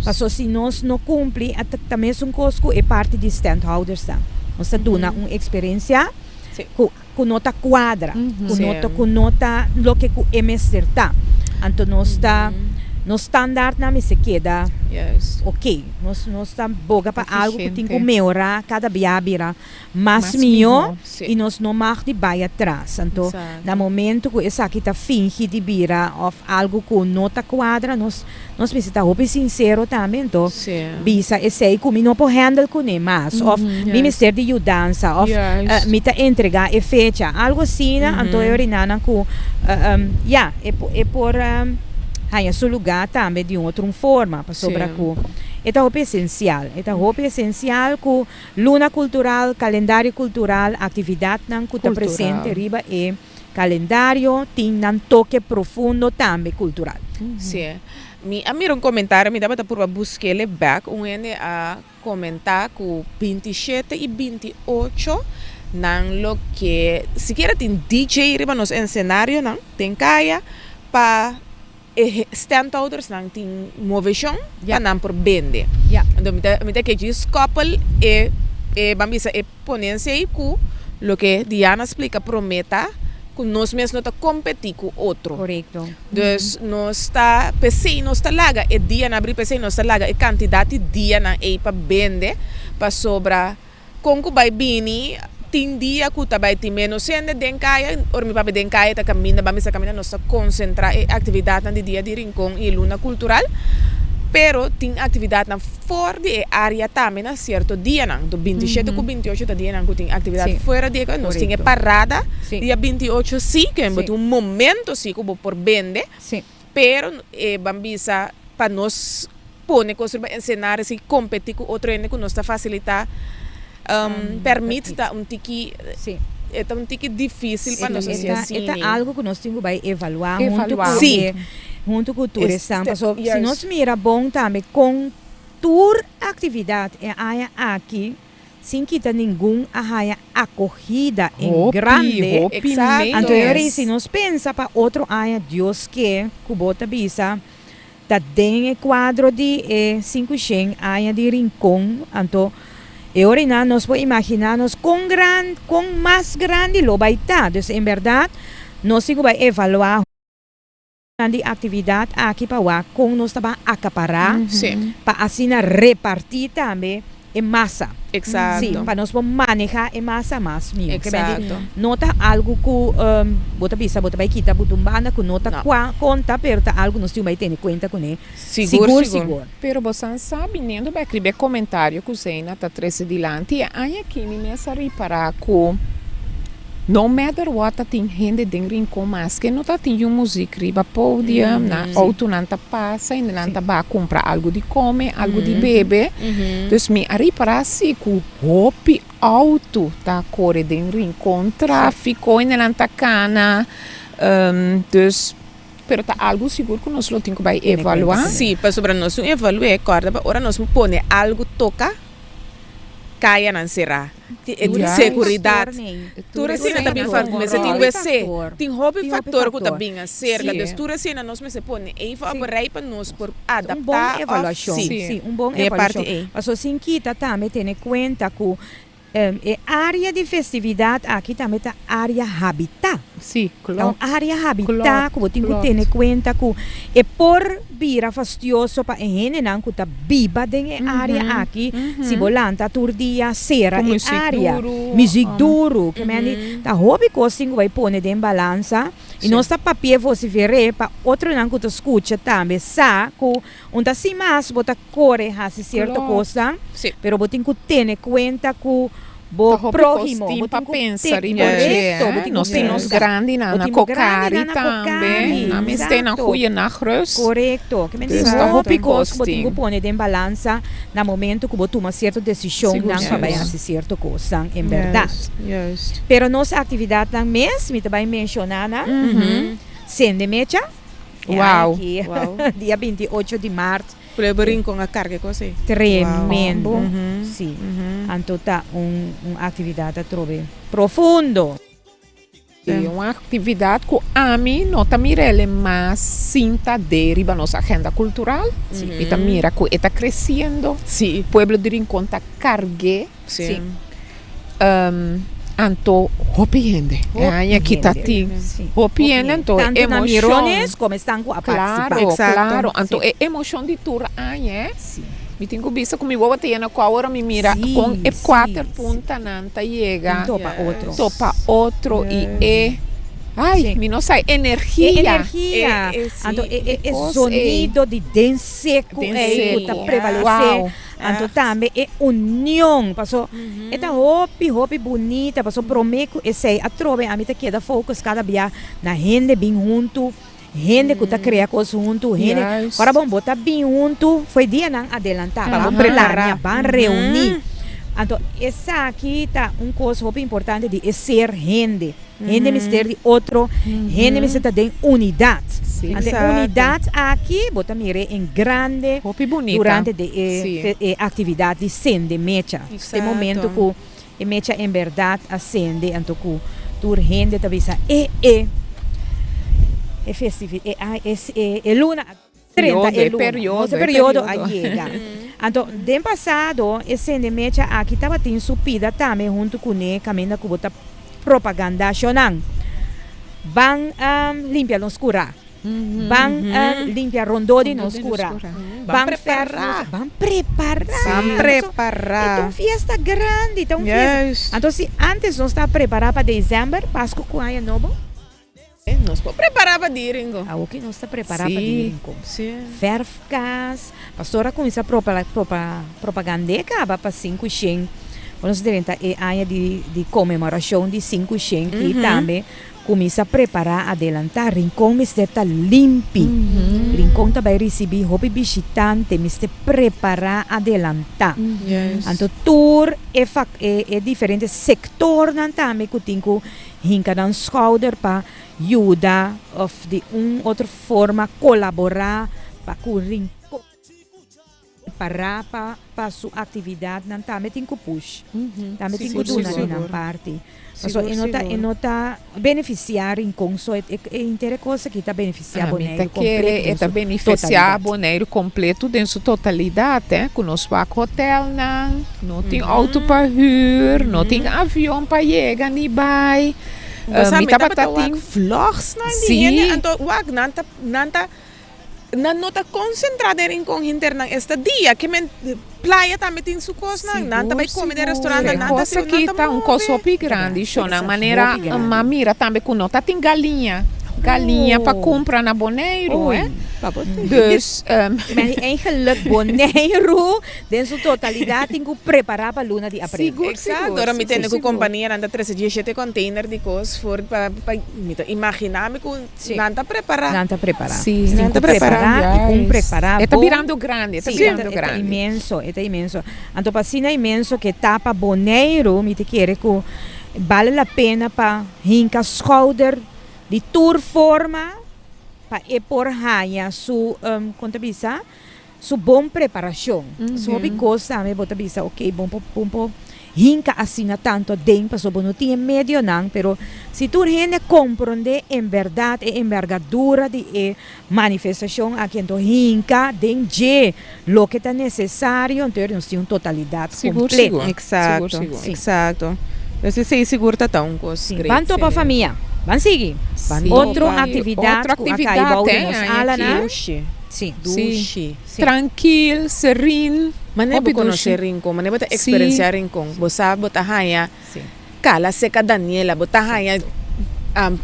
Paso si nos no kumpli a ta mesun kos ku e parti di standhoudersnan. Nos ta duna un eksperensia ku ku no ta kuadra, ku no ta ku no ta loke ku e mester ta. Anto nos ta nos standaardnan mester keda oke. Nos nos ta boga pa algu ku tin ku mehorá kada bia bira mas mihó i nos no mag di bai atras. Anto na momento ku esaki ta fingi di bira òf algu ku no ta kuadra nos nos mester ta hopi sinsero tambe anto bisa esei ku mi no por handle kuné mas òf mi mester di yudansa òf mi ta entregá e fecha algu asina anto e orinanan ku ya e por haña su lugá tambe di un otro un forma pasobra ku e ta hopi esensial e ta hopi esensial ku Luna kultural, kalendario kultural, aktividatnan ku ta presente riba e kalendario tin nan toke profundo tambe kultural. Sí. Mi a mira un komentario, mi tabata purba busk'el e bèk, un hende a komentá ku 27 i 28 nan lo ke sikiera tin DJ riba nos ensenarionan den kaya pa E standhoudersnan tin moveshon pa nan por bende. Anto mi ta mi ta ke djis koppel e e ban bisa e ponensia ei ku loke Diana splika promé ta ku nos mes no ta kompetí ku otro. Dus nos ta p'esei nos ta laga e dianan abrí p'esei nos ta laga e kantidat di dianan ei pa bende pasobra Kon ku bai bini, tin dia ku ta bai tin ménos hende den kaya. Ora mi papia den kaya ta kaminda, ban bisa kaminda nos ta konsentrá e aktividatnan di Dia di Rincon i Luna Kultural. Pero tin aktividatnan for di e área tambe na sierto dianan. Anto 27 ku 28 ta dianan ku tin aktividat fuera di e kaya. Nos tin e parada dia 28 sí, ke bo tin un momento sí ku bo por bende. Pero e ban bisa pa nos pone kos riba ensenario si kompetí ku otro hende ku nos ta fasilitá pèrmit ta un tiki e ta un tiki difísil pa nos hasi asina. E ta algu ku nos tin ku bai evaluá huntu ku e huntu ku tur esnan pasobra si nos mira bon tambe kon tur aktividat e aña aki sin kita ningun a haña akogida en grande. Anto e ora ei si nos pensa pa otro aña Dios ke ku bo ta bisa Ta den e kuadro di e sinkushen aña di Rincon, anto e ora einan nos por imaginá nos kon gran, kon mas grandi lo bai ta. Dus en bèrdat nos tin ku bai evaluá nan di aktividat aki pa wak kon nos ta ban akapará pa asina repartí tambe e masa. Exacto. Sí, pa nos por maneha e masa mas mihó. Exacto. No ta algu ku bo ta bisa bo ta bai kita bo ta un banda ku no ta No. kua konta, pero ta algu nos tin bai tene kuenta kuné. Sigur, Sigur, sigur. sigur. Pero bosan sa, biniendo bek riba e komentario ku Zeina ta trese dilanti, e aña aki mi mes a ripará ku no matter what ta tin hende den Rincon maske no ta tin yu muzik riba podium, nan outonan ta pasa i nan ta ba kumpra algu di kome, algu di bebe. Dus mi a ripará si ku hopi outo ta kore den Rincon, tráfiko, hende nan ta kana, dus pero ta algu sigur ku nos lo tin ku bai evaluá. Sí, pasobra nos un evalu'é, kòrda pa ora nos pone algu toka, kayanan será. Seguridat. Tur esina ta bin mester tin wc. Tin hopi faktor ku ta bin aserka. Dus tur esina nos mester pone even op rei pa nos por adaptá. Un bon evaluashon. Sí, un bon evaluashon. Pasobra sin kita tambe tene kuenta ku e área di festividat aki tambe ta área habitá. Sí, klopt. Ta un área habitá ku bo tin ku tene kuenta ku e por bira fastioso pa e hendenan ku ta biba den e área aki si bo lanta tur dia sera e área. Muzik duru. Ke men di ta hopi kos tin ku bai pone den balansa i nos ta papia vosifer'é pa otronan ku ta skucha tambe sa ku un ta sin mas bo ta kore hasi sierto kosnan pero bo tin ku tene kuenta ku bo próhimo, bo tin ku pensa riba dje, korekto, bo tin ku nos tin nos pensa. grandinan Bo na tin bo Kokari grandinan na tambe, Kokari, nan mester nan exacto. goeie nachtrust. Korekto, ke men Dus tin ta hopi hopi kos kos ku bo tin ku tin. pone den balansa na momento ku bo tuma sierto Sigur, desishonnan pa bai sigur. hasi sierto kosnan en bèrdat. Juist, juist. Pero nos aktividatnan mes, mi ta bai menshoná nan, Sende Mecha, e aña Wow. aki, Wow. dia 28 di mart, Pueblo Rincon a carga e cos ey. Tremendo. Wow. Sí. Anto ta un un actividad atrobe profundo. Un aktividat ku ami no ta mira el e mas sinta de riba nos agenda kultural. Mi ta mira ku e ta kresiendo. Pueblo di Rincon ta karg'é. Anto hopi hende. E aña aki ta tin hopi hende anto e Tantu na emoshon. mirones komo esnan ku a partisipá. Klaro, klaro. Anto e emoshon di tur aña. Mi tin ku bisa ku mi wowo ta yena ku awor mi mira kon e kuater puntanan ta yega topa otro. Topa otro i e ai mi no sa e energia. E energia anto e e zonido di den seku ei ku ta prevalesé anto tambe e union paso e ta hopi hopi bunita paso prome ku esei atrobe ami ta keda focus kada bia na hende bin huntu. Hende ku ta krea kos huntu, hende ora bon bo ta bin huntu fo'i dianan adelantá, ban plania, ban reuní. Anto esaki ta un kos hopi importante di e ser hende. Hende mester di otro, hende mester ta den unidat. Anto e unidat aki bo ta mir'é en grande durante di e aktividat di sende mecha. Te momento ku E mecha en berdad a sende anto cu tur hende ta bisa e e e festivi e a e e e luna a drenta e luna nos e periodo a yega anto den pasado e sende mecha aki tabatin su pida tambe hunto cune caminda cu bo ta propaganda shonan ban limpia nos cura. Ban limpia rondó di nos kura. Ban verf nos, ban prepará. Ban prepará. E ta un fiesta grandi, ta un fiesta. Anto si antes nos ta prepará pa desèmber, Pasku ku Aña Nobo. Nos por prepará pa di Rincon. Awoki nos ta prepará pa di Rincon. Verf kas. Pastor a kuminsá propagand'é kaba pa 500. Ora nos drenta e aña di konmemorashon di 500 i tambe Kuminsá prepará adelantá. Rincon mester ta limpi. Rincon ta bai risibí hopi bishitante, mester prepará adelantá. Anto tur e e diferente sektornan tambe ku tin ku hinka nan skouder pa yuda òf di un otro forma kolaborá pa ku Rincon. Prepará pa pa su aktividatnan tambe tin ku push, tambe tin ku duna di nan parti. Pasobra e no ta e no ta benefisiá Rincon so, e henter e kos aki ta benefisiá Boneiru kompleto den E ta su benefisiá totalidat. Boneiru kompleto den su totalidat, eh, ku nos wak hotelnan, no tin outo pa hür, no tin avion pa yega ni bai. Bo Mi sa mi tabata tabata wak tin vlogsnan di hende Sí. anto wak nan ta nan ta Nan no ta konsentrá den Rincon henter nan esta dia, ke men playa tambe tin su kosnan, nan ta bai kome den restaurantnan, nan ta Kos aki ta un kos hopi grandi, shonnan, manera m'a mira tambe ku no ta tin galiña, galiña pa kumpra na Boneiru, eh. Dus. Men eigenlijk Boneiru den su totalidat tin ku prepará pa luna di aprel. Sigur, Exacto, ora mi tende ku kompanianan ta trese dieshete container di kos for pa pa mi ta imaginá mi ku Nan ta prepará. Nan ta prepará. Sí. Nan ta prepará i un prepará E ta bon. birando grandi, e ta Sí, birando e ta grandi. inmenso, e ta inmenso. Anto pa asina inmenso ke ta pa Boneiru, mi ta kere ku bale la pena pa hinka skouder di tur forma pa e por haña su, kon ta bisa, su bon preparashon. Su hopi kos tambe bo ta bisa ok bon por bon por hinka asina tantu aden pasobra bo no tin e medionan pero si tur hende komprondé en bèrdat e embergadura di e manifestashon aki anto hinka den dje loke ta nesesario anto nos tin un totalidat Sigur kompleto. sigur. Sigur Eksakto, sigur. eksakto. Pues esei sigur ta ta un kos great. Ban topa famia. Ban sigui. Ban Otro topa. aktividat Otro ku a kai aktividat bou di eh nos aña alanan. aki. Dushi. Sí. Dushi. Sí. Trankil, serin, Manera hopi bo konosé dushi. Rincon, manera bo ta Sí. eksperensiá Rincon, bo sa bo ta haña Sí. Kala seka Daniela, bo ta haña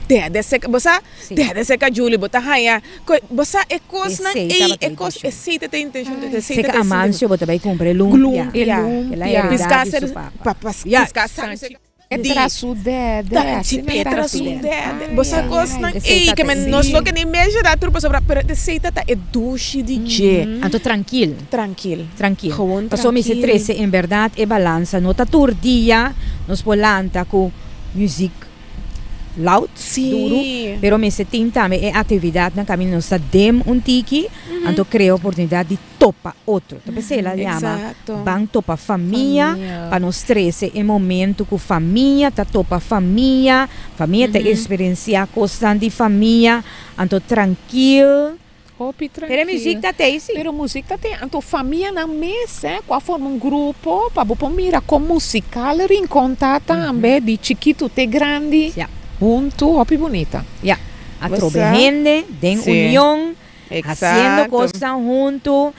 Dede seka, bo sa Sí. Dede seka Julie, bo ta haña ko, bo sa e kosnan Esei ei, tabata e kos, intenshon. esei ta ta intenshon, esei ta Seka ta Amancio bo ta bai kumpra e lumpia. E Lumpia. Kel a lumpia. heredá Piská di ser su papa. pa pa Yes. piská sa seka. Petra su dede, Tanchi asina ta Petra su haci. dede. Bo sa Ai, kosnan ai. Esei ei ta ke ta men nos Sí. lo ke ni menshoná tur pasobra pero esei ta ta e dushi di dje. Anto trankil. Trankil. Trankil. Gewoon Pasobra mi si trankil. trese en bèrdat e balansa no ta tur dia nos por lanta ku muzik. loud, duru, pero mester tin tambe e actividadnan caminda nos ta dem un tiki, anto crea oportunidad di topa otro. Ta p'esei el a yama Ban Topa Famia, pa nos trece e momento cu famia ta topa famia, famia ta experiencia cosnan di famia, anto trankil. Hopi trankil. Pero e muziek ta tei si. Pero muziek ta tei. Anto famianan mes eh, cu a forma un grupo pa bo por mira con musical Rincon ta tambe, di chikitu te grandi, hunto, hopi bunita. Ya. Atrobe hende den union. Haciendo cosnan hunto,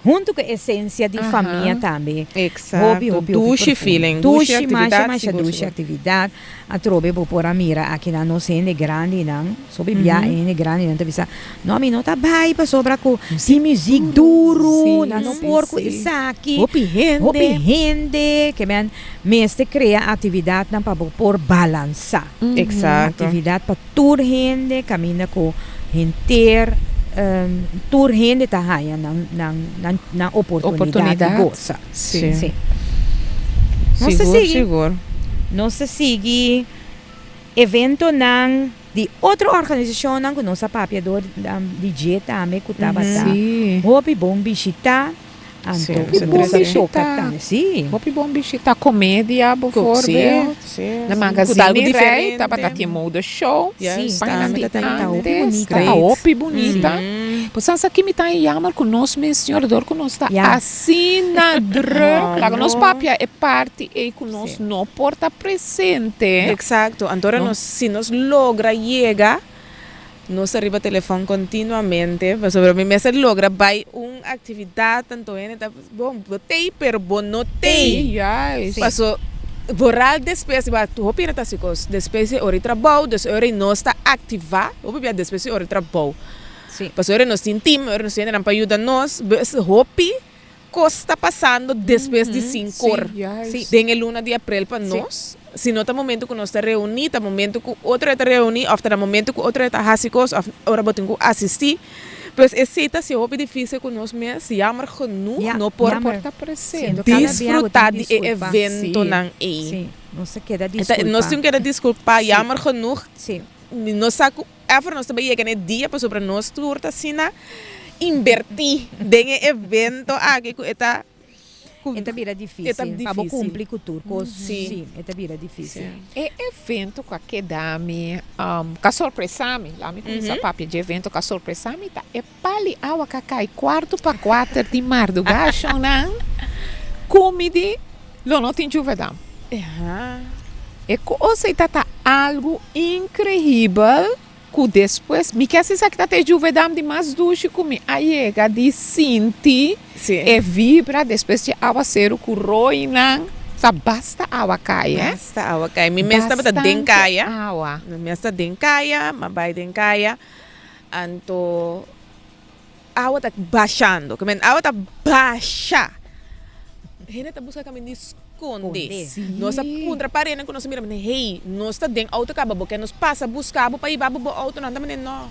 hunto cu esencia di famia tambe. Exacto. Hopi, hopi, hopi Dushi profundo. feeling, dushi Dushi, masha, actividad, masha sigur, dushi sigur. actividad. Atrobe bo por a mira akinan nos hende grandinan, so bibia e hende grandinan ta bisa, no mi no ta bay pasobra cu tin muziek duru, nan no por cu esaki. Hopi hende. Hopi hende. Ke men mester crea actividadnan pa bo por balansa. Exacto. Actividad pa Tur hende caminda cu henter tur hende ta haya nan nan nan nan oportunidad di goza. Sí. Sí. Nos ta Sigur, sigui. sigur. Nos ta sigui eventonan di otro organisacionnan cu nos a papia door di dje tambe cu tabata hopi bon bishita. Anto Hopi bon bishita. Sí. Hopi bon bishita. Comedia bijvoorbeeld. Sí. Na magazine Rey tabata tin mode show. Sí. Pañanan di Tabata hopi antes. bunita. Tabata hopi bunita. Pues sa ki mi ta jammer cu nos mes señora door cu nos ta asina druk. Laga nos papia e parti ey cu nos no por ta presente. Exacto. Anto ora nos si nos logra yega. Nos ta riba telefòn kontinuamente pasobra mi mester logra bai un aktividat tanto hende ta bon bo tei pero bo no tei. Sí, juist. Paso vooral despues bo hopi hende ta hasi kos despues di ora di trabou dus ora nos ta aktivá hopi bia despues di ora di trabou. Sí. Paso ora nos tin tim ora nos tin hendenan pa yuda nos hopi Kos ta pasando despues di sinkor den e luna di aprel pa nos. Si no ta momento ku nos ta reuní, ta momento ku otro ta reuní òf ta na momento ku otro ta hasi kos òf ora bo tin ku asistí. Pues esei ta hasi hopi difísil ku nos mes, jammer genoeg, no por disfrutá di e eventonan ei. Nos tin keda diskulpá, jammer genoeg, nos sa ku Ever nos ta bay yega na e dia pasobra nos tur ta asina inberti den e evento aki cu e ta E ta bira dificil pa bo cumpli cu tur cos. Si, e ta bira dificil. E evento cu a keda mi, cu a sorpresa mi, laat mi cuminsa papia dje evento cu a sorpresa mi ta e pali awa cu a cay cuarto pa cuater di marduga shownan cu mi di lo no tin juvedam. E kos ei ta ta algu inkreibel ku despues mi ke hasi esaki ta ta e juvedam di mas dushi ku mi a yega di sinti e vibra despues di awaseru ku roinan ta basta awa kai eh. Basta awa kai. Mi mes tabata den kaya. Bastante awa. Mi mes ta den kaya, mi a bai den kaya anto awa ta bashando, ke men awa ta basha. Hende ta buska kaminda di skonde. Nos a puntra parenan ku nos a mira, hey, nos ta den outo kaba, bo ke nos pasa buska bo pa hiba bo bo outo? Nan ta manda, no.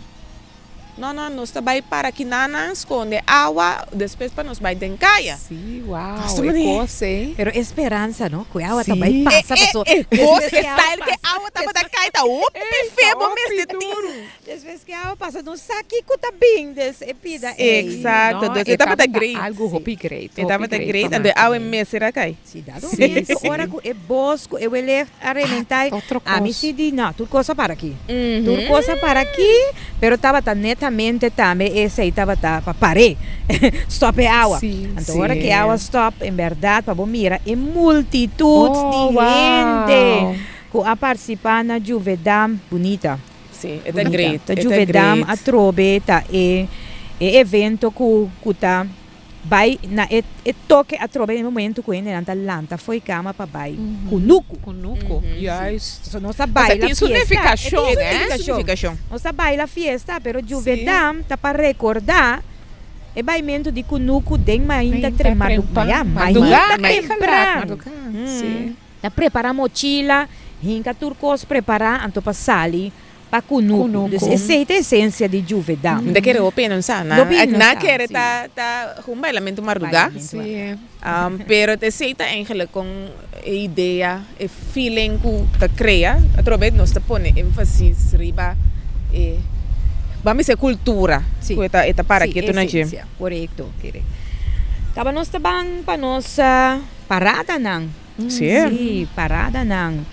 No, no, nos ta bai para kinanan, skonde awa, despues pa nos bai den kaya. Sí, wow, e kos ei. Pero e speransa, no, ku e awa ta bai pasa, paso E kos, e style ku e awa tabata kai ta hopi fe bo mester tin. Despues ke awa pasa no sa kiko ta bin des e pida ey. Exacto, No, dus e e tabata tabata great. algo hopi great, E hopi tabata great great, pa anto e awa e Marta. mester a kai. Si dado momento ora ku e bos ku e welegt a rementá Ah, otro ami kos. si di no, tur kos a para aki. Tur kos a para aki, pero tabata netamente tambe esei tabata pa par'é, stòp e awa. Si, Anto si. ora ku e awa stòp, en bèrdat pa bo mira e multitut Oh, di hende wow. ku a partisipá na Juvedam, bunita. Sí, e ta great. Ta Juvedam atrobe ta e e evento ku ku ta bai na e e toke atrobe den e momento ku hendenan ta lanta fo'i kama pa bai kunuku. Kunuku, juist. So nos ta baila tin su fiesta. nifikashon, E tin su eh? nifikashon. Nos ta baila fiesta, pero Juvedam ta pa rekordá e baimentu di kunuku den mainta tre mardugá, mainta tempran. Sí. Ta prepara mochila, hinka tur kos prepara anto pa sali. Pa kunuku. Dus esei ta esensia di Juvedam. Mi ta kere hopi nan sa. Nan nan kere ta ta un bailamentu mardugá. Pero esei ta eigenlijk kon e idea, e feeling ku ta krea. Atrobe nos ta pone énfasis riba e, ban bisa e kultura ku e ta e ta para ketu na dje. Korekto. Kaba nos ta ban pa nos paradanan. Sí, paradanan.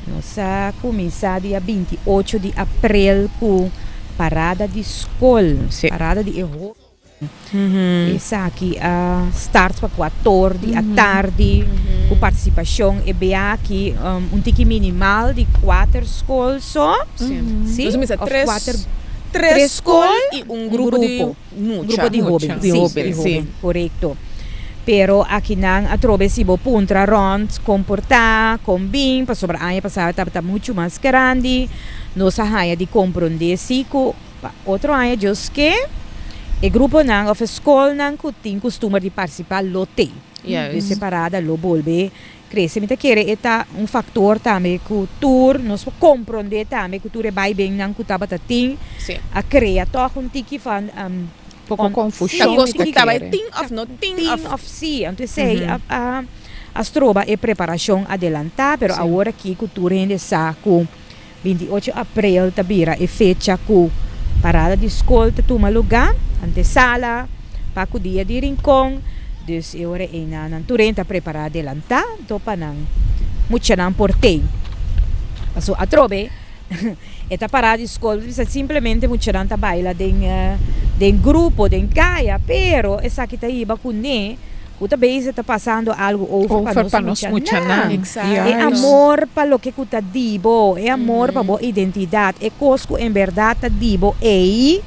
Nos a kuminsá dia 28 di aprel ku parada di skol, parada di e hóbennan. Esaki a start pa kuator di atardi ku partisipashon e bia aki un tiki minimal di kuater skol so. Sí, òf kuater, tres skol i un grupo di. Un grupo di hoben, sí, di hoben, korekto. Pero akinan atrobe si bo puntra rònt kon por ta, kon bin, pasobra aña pasado tabata muchu mas grandi, nos a haña di komprondé sí ku pa otro aña Dios ke, e gruponan òf e skolnan ku tin kustumber di partisipá lo tei. Dus e parada lo bolbe Crece. Mi ta kere e ta un factor tambe cu tur nos por comprende tambe cu tur e baibennan cu tabata tin a crea toch un tiki van Poco confusion mi ta kere. Tin of no tin of. Tin of si. Anto esey a a stroba e preparacion adelanta pero awor aki cu tur hende sa cu 28 april ta bira e fecha cu parada di scol ta tuma luga, antesala pa cu dia di Rincon, dus e ora eynan nan tur hende ta prepara adelanta anto pa nan muchanan por tey. Paso atrobe e ta parada di scol bisa simplemente muchanan ta baila den den grupo den caya pero esaki ta hiba cune. Ku ta bezig ta pasando algu over pa nos muchanan. E amor pa loke ku ta di bo, e amor pa bo identidat, e kos ku en bèrdat ta di bo ei,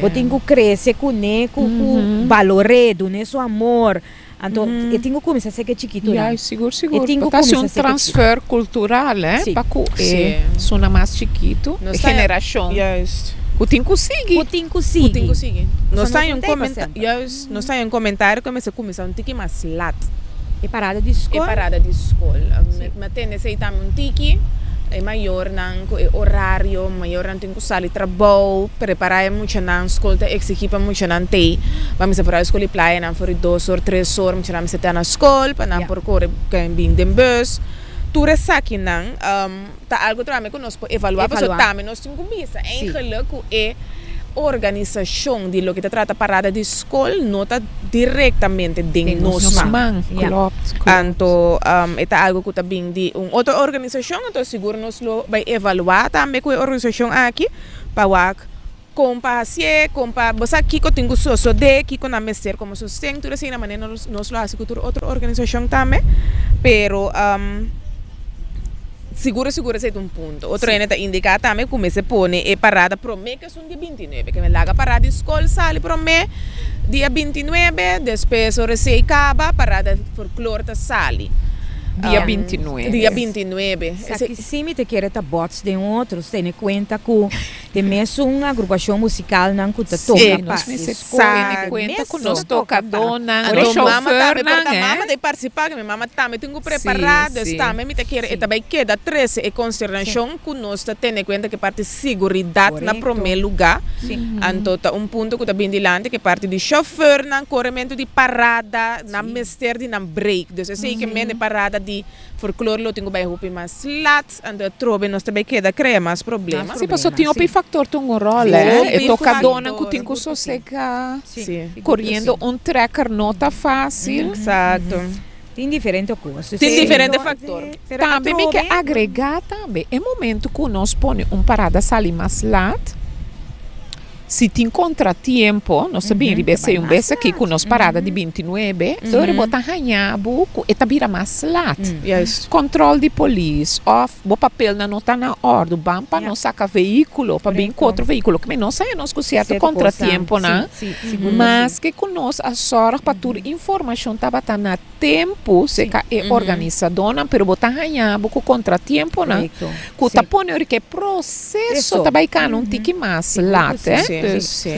bo tin ku krese kuné, ku ku balor'é, dun'é su amor. Anto e tin ku kuminsá seke chikitunan. E tin ku kuminsá seke un transfer kultural, eh, pa ku e suna mas chikitu, e generashon ku tin ku sigui. Ku tin ku sigui. Nos ta un komentario. Nos ta haña un komentario ku e mester kuminsá un tiki mas lat. E parada di skol? E parada di skol. Mi a tende esei tambe un tiki. E mayornan ku e orario, mayornan tin ku sali trabou, prepará e muchanan, skol ta eksigí pa muchanan tei. Ban mester por a skol di playanan for di dos or, tres or, muchanan mester ta na skol pa nan por kore bin den bus. Tur esakinan ta algu tambe ku nos por evaluá, pasobra tambe nos tin ku bisa eigenlik ku e organisashon di loke ta trata parada di skol no ta direktamente den nos man. Anto e ta algu ku ta bin di un otro organisashon, anto sigur nos lo bai evaluá tambe ku e organisashon aki pa wak Kon pa hasié, kon pa, bo sa kiko tin ku sosodé, kiko nan mester komo sosten, tur esei na manera nos nos lo hasi ku tur otro organisashon tambe, pero sigur sigur esei ta un punto. Otro hende ta indiká tambe ku mester pone e parada promé ku esun dia bintinuebe, ke men laga parada di skol sali promé dia bintinuebe, despues ora esei kaba parada folklor ta sali. Dia bintinuebe. Dia bintinuebe. Esaki sí mi ta kere ta bots den otro, tene kuenta ku. Den mesun agrupashon musikalnan ku ta toka pa e skol. Tene kuenta ku nos tokadónan, nos shofèrnan, eh. Mama ta partisipá, mi mama tambe tin ku prepará, dus tambe mi ta kere e ta bai keda trese e konsternashon ku nos ta tene kuenta ku e parti siguridat na promé lugá. Anto ta un punto ku ta bin dilanti ku e parti di shofèrnan, korementu di parada, nan mester di nan break. Dus esei ke mende parada di folklor lo tin ku bai hopi mas lat. Anto atrobe nos ta bay keda crea mas problema. Si, pasobra tin hopi factor ta un rol, eh. E tocadónan cu tin cu sosega. Coriendo un trekker no ta facil. Exacto. Tin diferente cos. Tin diferente factor. Tambe mi ke agrega tambe, e momento cu nos pone un parada sali mas lat, Si tin contratiempo, nos ta bin riba esei un bes aki cu nos parada di bintinuebe, ora bo ta haña bo cu e ta bira mas lat. Control di polis of bo papelnan no ta na ordo, ban pa nos saca vehiculo pa bin cu otro vehiculo. Kimen nos haña nos cu cierto contratiemponan, maske cu nos a zorg pa tur informacion tabata na tempu serka e organisadónan, pero bo ta haña bo ku kontratiemponan ku ta pone ora ku e proseso ta bai kana un tiki mas lat, eh. Dus.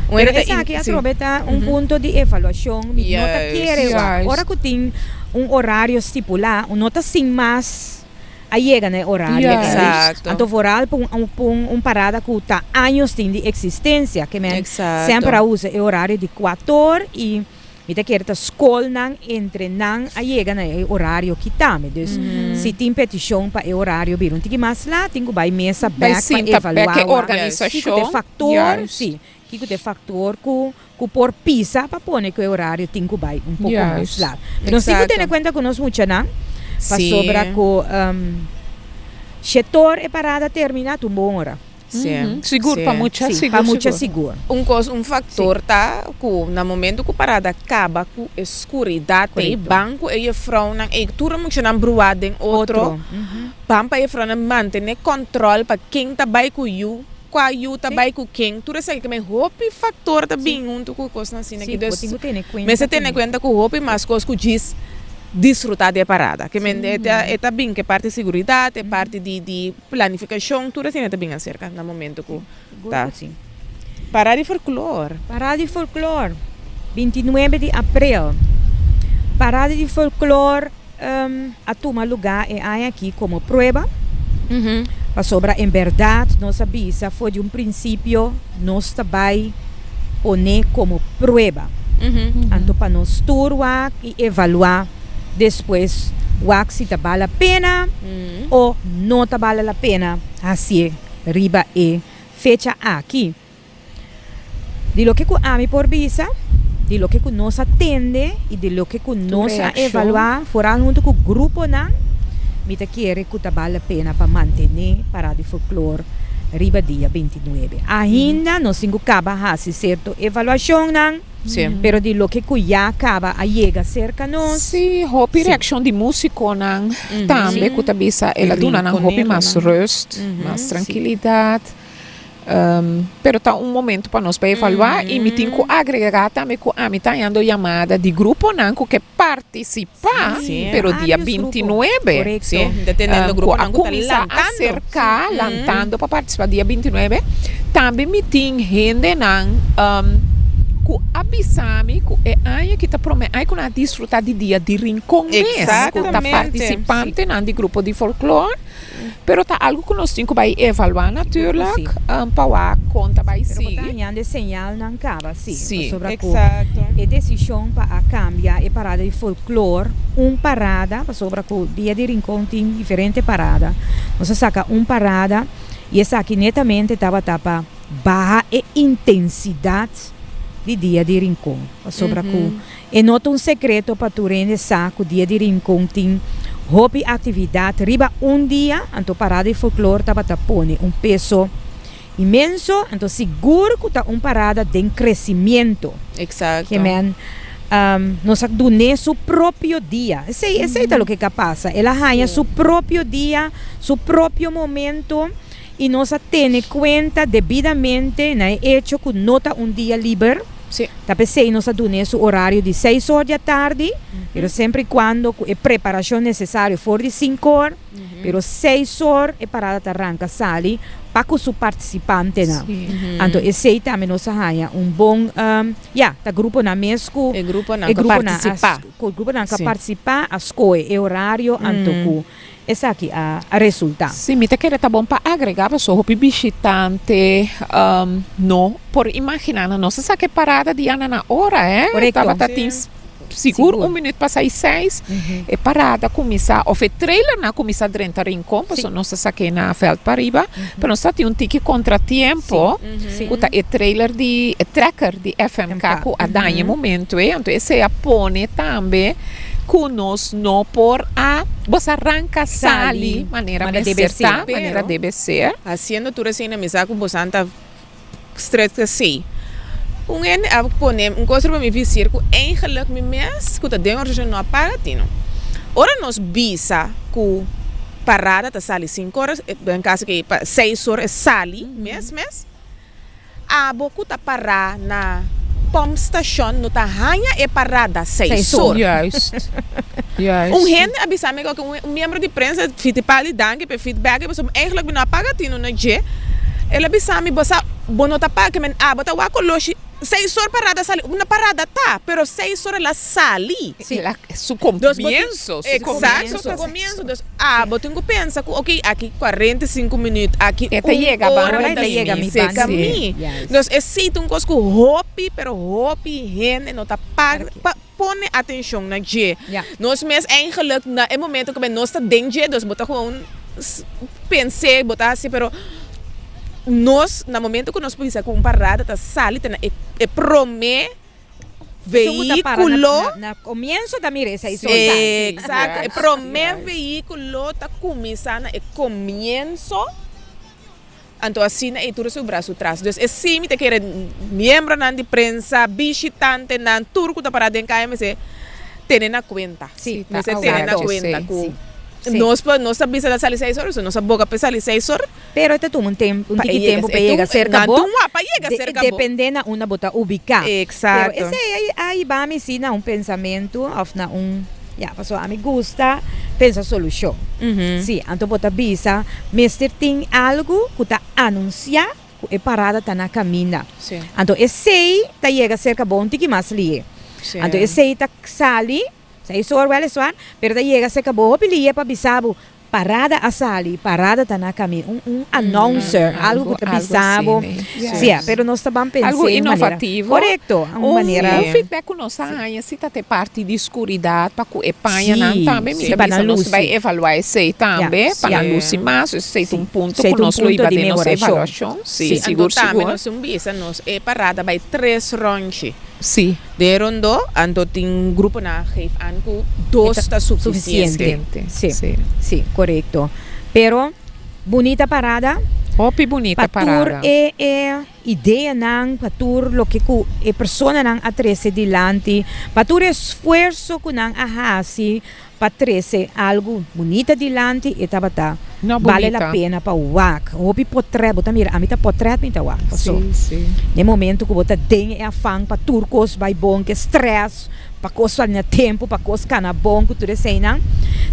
Pero esaki atrobe ta un punto di evaluashon, mi no ta kere wak ora ku tin un orario stipulá, no ta sin mas. a yega na e orario. Exacto. Anto vooral pa un pa un un parada ku ta años tin di eksistensia ke men Exacto. semper a usa e orario di kuator i mi ta kere ta skolnan entre nan a yega na e orario ki tambe. Dus si tin petishon pa e orario bira un tiki mas lat tin ku bai mesa Bai bèk pa sinta evaluá bèk e wak kiko ta e organisashon. faktor, Juist. si, kiko ta e faktor ku ku por pisa pa pone ku e orario tin ku bai un poko mas Juist. lat. Nos tin ku Exacto. tene kuenta ku nos muchanan Sí. pasobra ku shetor e parada termina ta un bon ora. Sí. Sigur, Sí. pa mucha Sí, sigur, pa mucha sigur. sigur. Un kos, un faktor ta ku na momento ku parada kaba ku e skuridat ei, Korekto. ban ku e jefrounan ei, tur e muchanan bruá den otro, Otro. ban pa e jefrounan mantené kòntròl pa ken ta bai ku yu, Kua yu ta bai ku ken, tur esaki ta bai hopi faktor ta bin huntu ku kosnan asina aki. Dus mester tene kuenta ku hopi mas kos ku djis disfruta di e parada. Ke men e ta e ta bin ku e parti seguridat, e parti di di planifikashon, tur asina ta bin aserka na momento ku ta Parada di folklor. Parada di folklor, 29 di aprel. Parada di folklor. A tuma lugá e aña akí komo prueba, pasobra en bèrdat nos a bisa for di un prinsipio nos ta bai pon'é komo prueba. Anto pa nos tur wak i evaluá despues wak si ta bal la pena o no ta bal la pena hasié riba e fecha akí. Di loke ku ami por bisa, di loke ku nos a tende i di loke ku nos a evaluá foral huntu ku gruponan, mi ta kere ku ta bal la pena pa mantené Parada di Folklor riba dia 29. Ainda nos tin ku kaba hasi serto evaluashonnan, pero di loke ku ya kaba a yega serka nos. Sí, hopi reakshon di músikonan tambe ku ta bisa el a duna nan hopi mas rust, mas trankilidat. Pero ta un momento pa nos pa evaluá i mi tin ku agregá tambe ku ami ta hañando yamada di gruponan ku ke partisipá, pero dia 29 ku a kuminsá aserká lantando pa partisipá dia 29. Tambe mi tin hendenan ku a bisa mi ku e aña aki ta promé aña ku nan a disfrutá di dia di Rincon mes, ku ta partisipantenan di grupo di folklor. Pero ta algo ku nos tin ku bai evaluá natuurlijk pa wak kon ta bai sigui. Pero bo ta hañando e señalnan kaba si. Sí. Pasobra ku e desishon pa a kambia e parada di folklor un parada, pasobra ku Dia di Rincon tin diferente parada, nos a saka un parada i esaki netamente tabata pa baha e intensidat di Dia di Rincon. Pasobra ku E no ta un sekreto pa tur hende sa ku Dia di Rincon tin hopi aktividat riba un dia, anto Parada di Folklor tabata pone un peso inmenso, anto sigur ku ta un parada den kresimiento. Exacto. Ke men nos a dun'é su propio dia. Esei esei ta loke ka pasa. El a haña su propio dia, su propio momento i nos a tene kuenta debidamente na e echo ku no ta un dia liber. Sí. Ta p'esei nos a dun'é su orario di seis or di atardi, pero semper i kuando ku e preparashon nesesario for di sinku or, pero seis or e parada ta ranka sali pa ku su partisipantenan. Anto esei tambe nos a haña un bon, ya, ta gruponan mes ku E gruponan e ku a gruponan a partisipá. ku e gruponan ku a partisipá a skohe e orario anto ku Esaki a resulta. Sí, mi ta kere ta bon pa agrega paso hopi bishitante no por imagina nan nos a sa ke parada di ana na ora eh. Korekto. Tabata tin sigur un minuut pasa i seis e parada kuminsa of e trailernan a kuminsa drenta Rincon paso nos a sake na veld pariba pero nos ta tin un tiki kontratiempo ku ta e trailer di e trekker di FMK ku a daña e momento ei anto esei a pone tambe Ku nos no por a Bos a ranka sali manera mester ta, manera debe ser. Hasiendo tur esei na misa ku bosan ta stret esei. Un hende a pone un kos riba mi visier ku eigenlik mi mes ku ta den organisashon no a paga tino. Ora nos bisa ku parada ta sali sinku ora, den kaso ke pa seis ora e sali mes mes. Abo ku ta pará na pompstation no ta haña e parada seis or. Juist, juist. Un hende a bisa mi ku un miembro di prensa Fittipaldi danki pa e feedback ei pasobra eigenlijk mi no a paga tinu na dje. El a bisa mi bo sa bo no ta paga ke men abo ta wak koloshi. Seis or parada sali, una parada ta, pero 6 or el a sali. Sí. Su Dus bo tin, comienzo, su exacto, comienzo. Su comienzo. Dus bo tin ku pensa ku ok, aki 45 minuut, aki E ta un yega ora banda mi ta di yega mi. mi seka banda. Mi. Dus esei ta un kos ku hopi, pero hopi hende no ta pa pone atenshon na dje. Nos mes eigenlijk na e momento ku nos ta den dje, dus bo ta gewoon pens'é, bo ta hasi, pero nos na momento ku nos bisa ku un parada ta sali ta na e promé vehíkulo. Na comienzo ta mira esei so sali. Exacto, e promé vehíkulo ta kuminsá na e comienzo. Anto asina ei tur su brasu tras. Dus esei mi ta kere miembronan di prensa, bishitantenan, tur ku ta pará den kaya mester tene na kuenta. Mester tene na kuenta ku nos por nos ta bisa ta sali 6 or, so nos a boga pa e sali 6 or. Pero e ta tuma un tempu, un Pa e tiki yega tempu pa e yega serka nan bo. tuma pa yega serka bo. Depende na unda bo ta ubiká. Pero esei a hiba mi si na un pensamentu òf na un, ya, pasobra ami gusta pensa solushon. Sí, anto bo ta bisa mester tin algu ku ta anunsiá ku e parada ta na kaminda. Anto esei ta yega serka bo un tiki mas lihe. Anto esei ta sali 6 or weliswaar, pero ta yega serka bo hopi lihe pa bisa bo parada a sali, parada ta na kaminda. Un announcer, algu ku ta bisa bo. Sí, pero nos ta ban pensa Algo en manera inovativo. Korekto, un manera. Un feedback ku nos a haña si ta te parti di skuridat pa ku e pañanan tambe. Mi ta pa bisa nan nos lusi. bai evaluá esei tambe, pa nan lusi mas. Esei ta un punto Esei ku ta un nos lo punto hiba di den nos mehorashon. evaluashon. Sí, Sí, anto sigur, tambe sigur. nos un bisa nos e parada bai tres ròntji. Den rondó, anto tin gruponan a geef aan ku dos ta sufisiente. Sufisiente, sí, sí, korekto. Pero bunita parada. Hopi bunita Pa tur parada. e ideanan, pa tur loke ku e personanan a trese dilanti, pa tur esfuerso ku nan a hasi pa trese algu bunita dilanti, e tabata No, bale la bunita. pena pa wak. Hopi potret, bo ta mira, ami ta potret mi ta wak. Paso, Sí, sí. den momento ku bo ta den e afan pa tur kos bai bon, ke stress, pa kos sali na tempu, pa kos kana bon ku tur eseinan,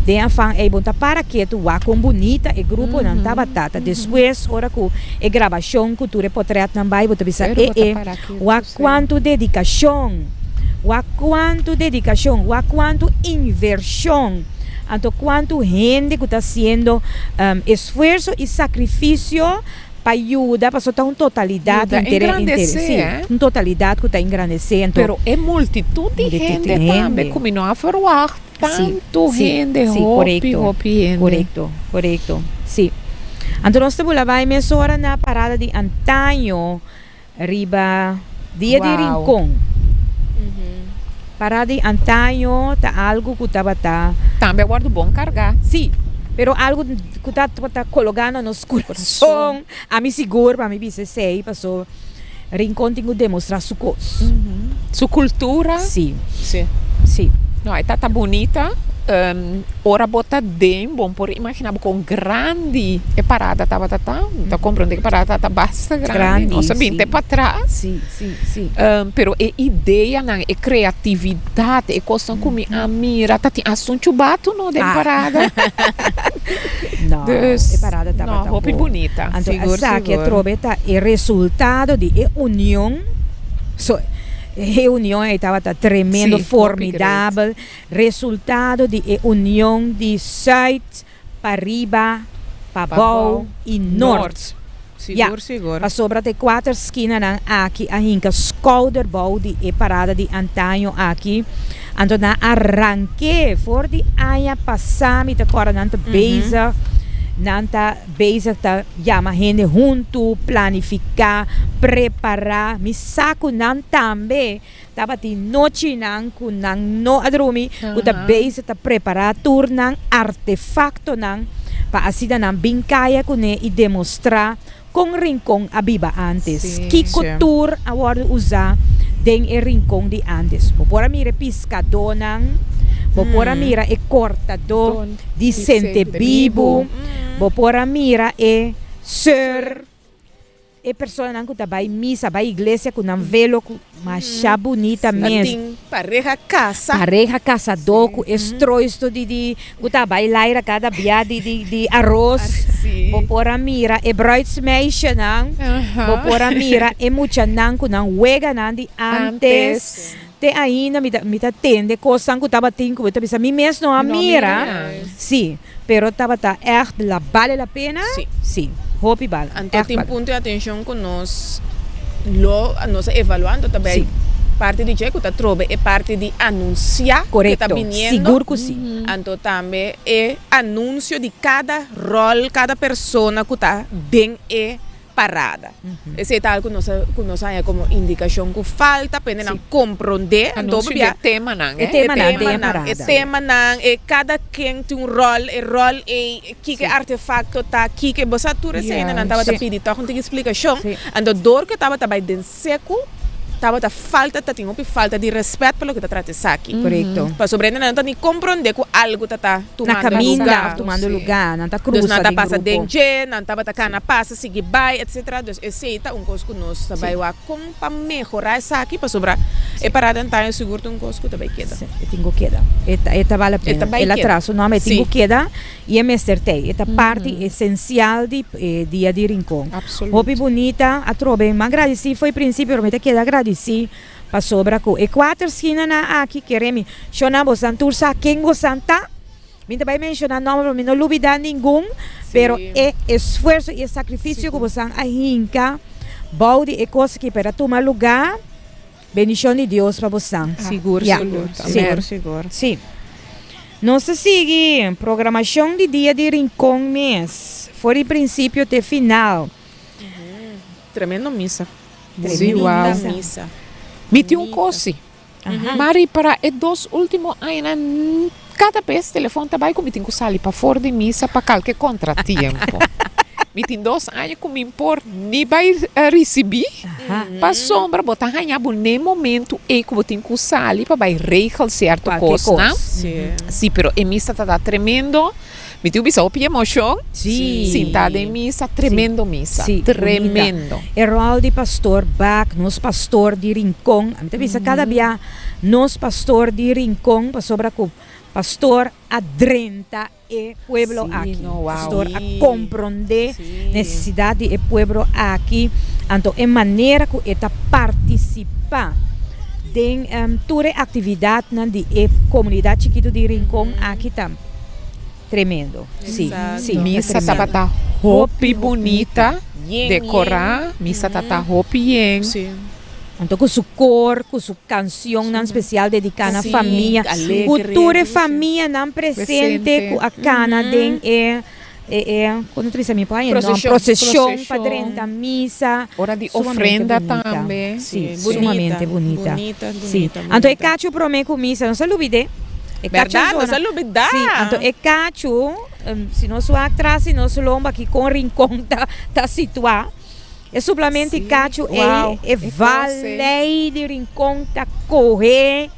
den afan ei bo ta para ketu wak kon bunita e gruponan tabata. Ta despues ora ku e grabashon ku tur e potretnan bai, bo ta bisa, Pero e bo ta e, para ketu, wak kuantu dedikashon, wak kuantu dedikashon, wak kuantu invershon, anto kuantu hende ku ta hasiendo esfuerso i sakrifisio pa yuda, pasobra ta un totalidat Yuda inter, engrandesé, sí, eh? un totalidat ku ta engrandesé, anto Pero e multitut di multitut hende di tambe hende. ku mi no a verwagt tantu hende, hopi, hopi hende. Korekto, sí. Anto nos ta bula bai mesora na parada di antaño riba Dia di Rincon. Parada di antaño ta algu ku tabata Tambe a wòrdu bon kargá. Sí, pero algu ku tabata kologá na nos kurason. Ami sigur pa mi bisa esei, paso Rincon tin ku demostrá su kos. Su kultura. Sí. No, e ta bunita. Ora bo ta den, bo por imaginá bo kon grandi e parada tabata ta. Mi ta komprondé ku e parada tabata basta grandi. Nos a bin te patras. Pero e ideanan, e kreatividat, e kosnan ku mi a mira, ta tin hasta un chubatu no den parada. No, Dus, e parada tabata no, hopi bon. bunita. Anto esaki atrobe ta e resultado di e union. So, e union ei tabata tremendo, Sí, hopi great. formidabel. Resultado di e union di Zuid, Pariba, Pabou Pabou, i Noord. Noord. Ja, Sigur, sigur. Pasobra te kuater skinanan aki a hinka skouder bou di e parada di antaño aki. Anto nan a rank'é for di aña pasá, mi ta kòrda nan ta bezig, nan ta bezig ta yama hende huntu, planifiká, prepará. Mi sa ku nan tambe tabatin nochinan ku nan no a drumi, ku ta bezig ta prepará tur nan artefaktonan pa asina nan bin kaya kuné i demostrá kon Rincon a biba ántes. Kiko tur a wòrdu usá den e Rincon di ántes. Bo por a mira e piskadónan, bo por a mira e kortadó di sentebibu, bo por a mira e seur. E personanan ku ta bai misa, bai iglesia ku nan velo ku masha bunita mes. Tin pareha kasa. Pareha kasadó ku e stroisto di di ku ta bai laira kada bia di di di aros. Bo por a mira e bruidsmeisjenan, bo por a mira e muchanan ku nan weganan di antes. Te ainda mi ta mi ta tende kosnan ku tabatin ku bo ta bisa mi mes no a mira. Sí. Pero tabata ègt la bale la pena? Sí. Sí, hopi bal. Anto Ègt tin bal. punto di atencion cu nos lo, nos a evalua, anto ta bay Sí. parti di dje cu ta trobe e parti di anuncia cu ta Corecto, biniendo. sigur cu sí. Anto tambe e anuncio di cada rol, cada persona cu ta den e parada. Esei ta algu nos a ku nos a haña komo indikashon ku falta pa hendenan komprondé. Anto Anunsio di e temanan, E eh? temanan den e parada. E temanan, e kada ken tin un ròl, e ròl ei, kiko e artefakto ta, kiko, bo sa tur esei hendenan tabata pidi tòg un tiki splikashon. Anto dor ku e tabata bai den seku, tabata falta, ta tin hopi falta di rèspèt pa loke ta trata esaki. Korekto. Pasobra hendenan no ta ni komprondé ku algu ta ta. Na tumando kaminda lugar. of tumando lugar, nan ta Dus cruza nan ta den pasa grupo. den dje, nan tabata cana pasa, sigui bai, etcetera. Dus esey ta un cos cu nos ta bai wak con pa mehora esaki, pasobra e parada antaño sigur ta un cos cu ta bai keda. Sí, e tin cu keda. E ta, e ta bal la E pena. ta bai El a keda. traha su nomber, e tin Sí. cu keda y e mester t'ey. E ta parti esencial di e Dia di Rincon. Absoluut. Hopi bunita atrobe. M'a gradici fo'i principio, pero mi ta keda gradici Pasobra ku e kuater skinanan aki kere mi shona bosan tur sa ken bosan ta. Mi ta bai menshoná nòmber pa mi no lubidá ningun, pero e esfuerso i e sakrifisio ku bosan a hinka bou di e kos aki pa e ta tuma lugá, bendishon di Dios pa bosan. Sigur, Ya. sigur, Sí. sigur, sigur. Sí. Nos ta sigui programashon di Dia di Rincon mes, for di prinsipio te final. Tremendo misa. Sí, Bunita wow. misa. Mi tin un kos sí. M'a ripará e dos último añanan kada bes telefòn ta bai ku mi tin ku sali pafor di misa pa kalke kontratiempo. Mi tin dos aña ku mi por ni bai risibí pasobra bo ta haña bo n'e momentu ei ku bo tin ku sali pa bai regel sierto kosnan. Sí, pero e misa ta ta tremendo. Mi tin bisa hopi emocion. Sí. Sinta den misa, tremendo misa. Sí, tremendo. Bunita. E rol di pastor Bak, nos pastor di Rincon. Ami ta bisa cada bia nos pastor di Rincon pasobra cu pastor a drenta e pueblo Sí, aki. no, wow. Pastor a Sí. compronde Sí. necesidad di e pueblo aki. Anto e manera cu e ta participa den tur e actividadnan di e comunidad chikito di Rincon aki ta Tremendo. Sí, sí. Ta Misa tremendo. tabata hopi bunita Yen, decorá. Misa tata hopi yen. Sí. Anto cu su cor, cu su cancionnan special dedica na Sí, famia. Cu alegre, tur e dushi. famianan presente Presente. cu a cana den e, e, e, con ta bisa mi por haña e nomber? Procesion. Procesion pa Procesion. drenta misa. Ora di Sumamente ofrenda bunita. tambe. Sí, Sí, sumamente bunita, bunita. bunita, Sí. bunita, Anto e bunita. cachu prome cu misa, no sa lubid'é. E cachu Berdad, no zona. sa lubidá. Sí, anto e cachu, si nos wak tras di nos lomba aki con Rincon ta ta situá, e suplamento di cachu ei, Wow, e e cos ei. valei di Rincon ta cohe,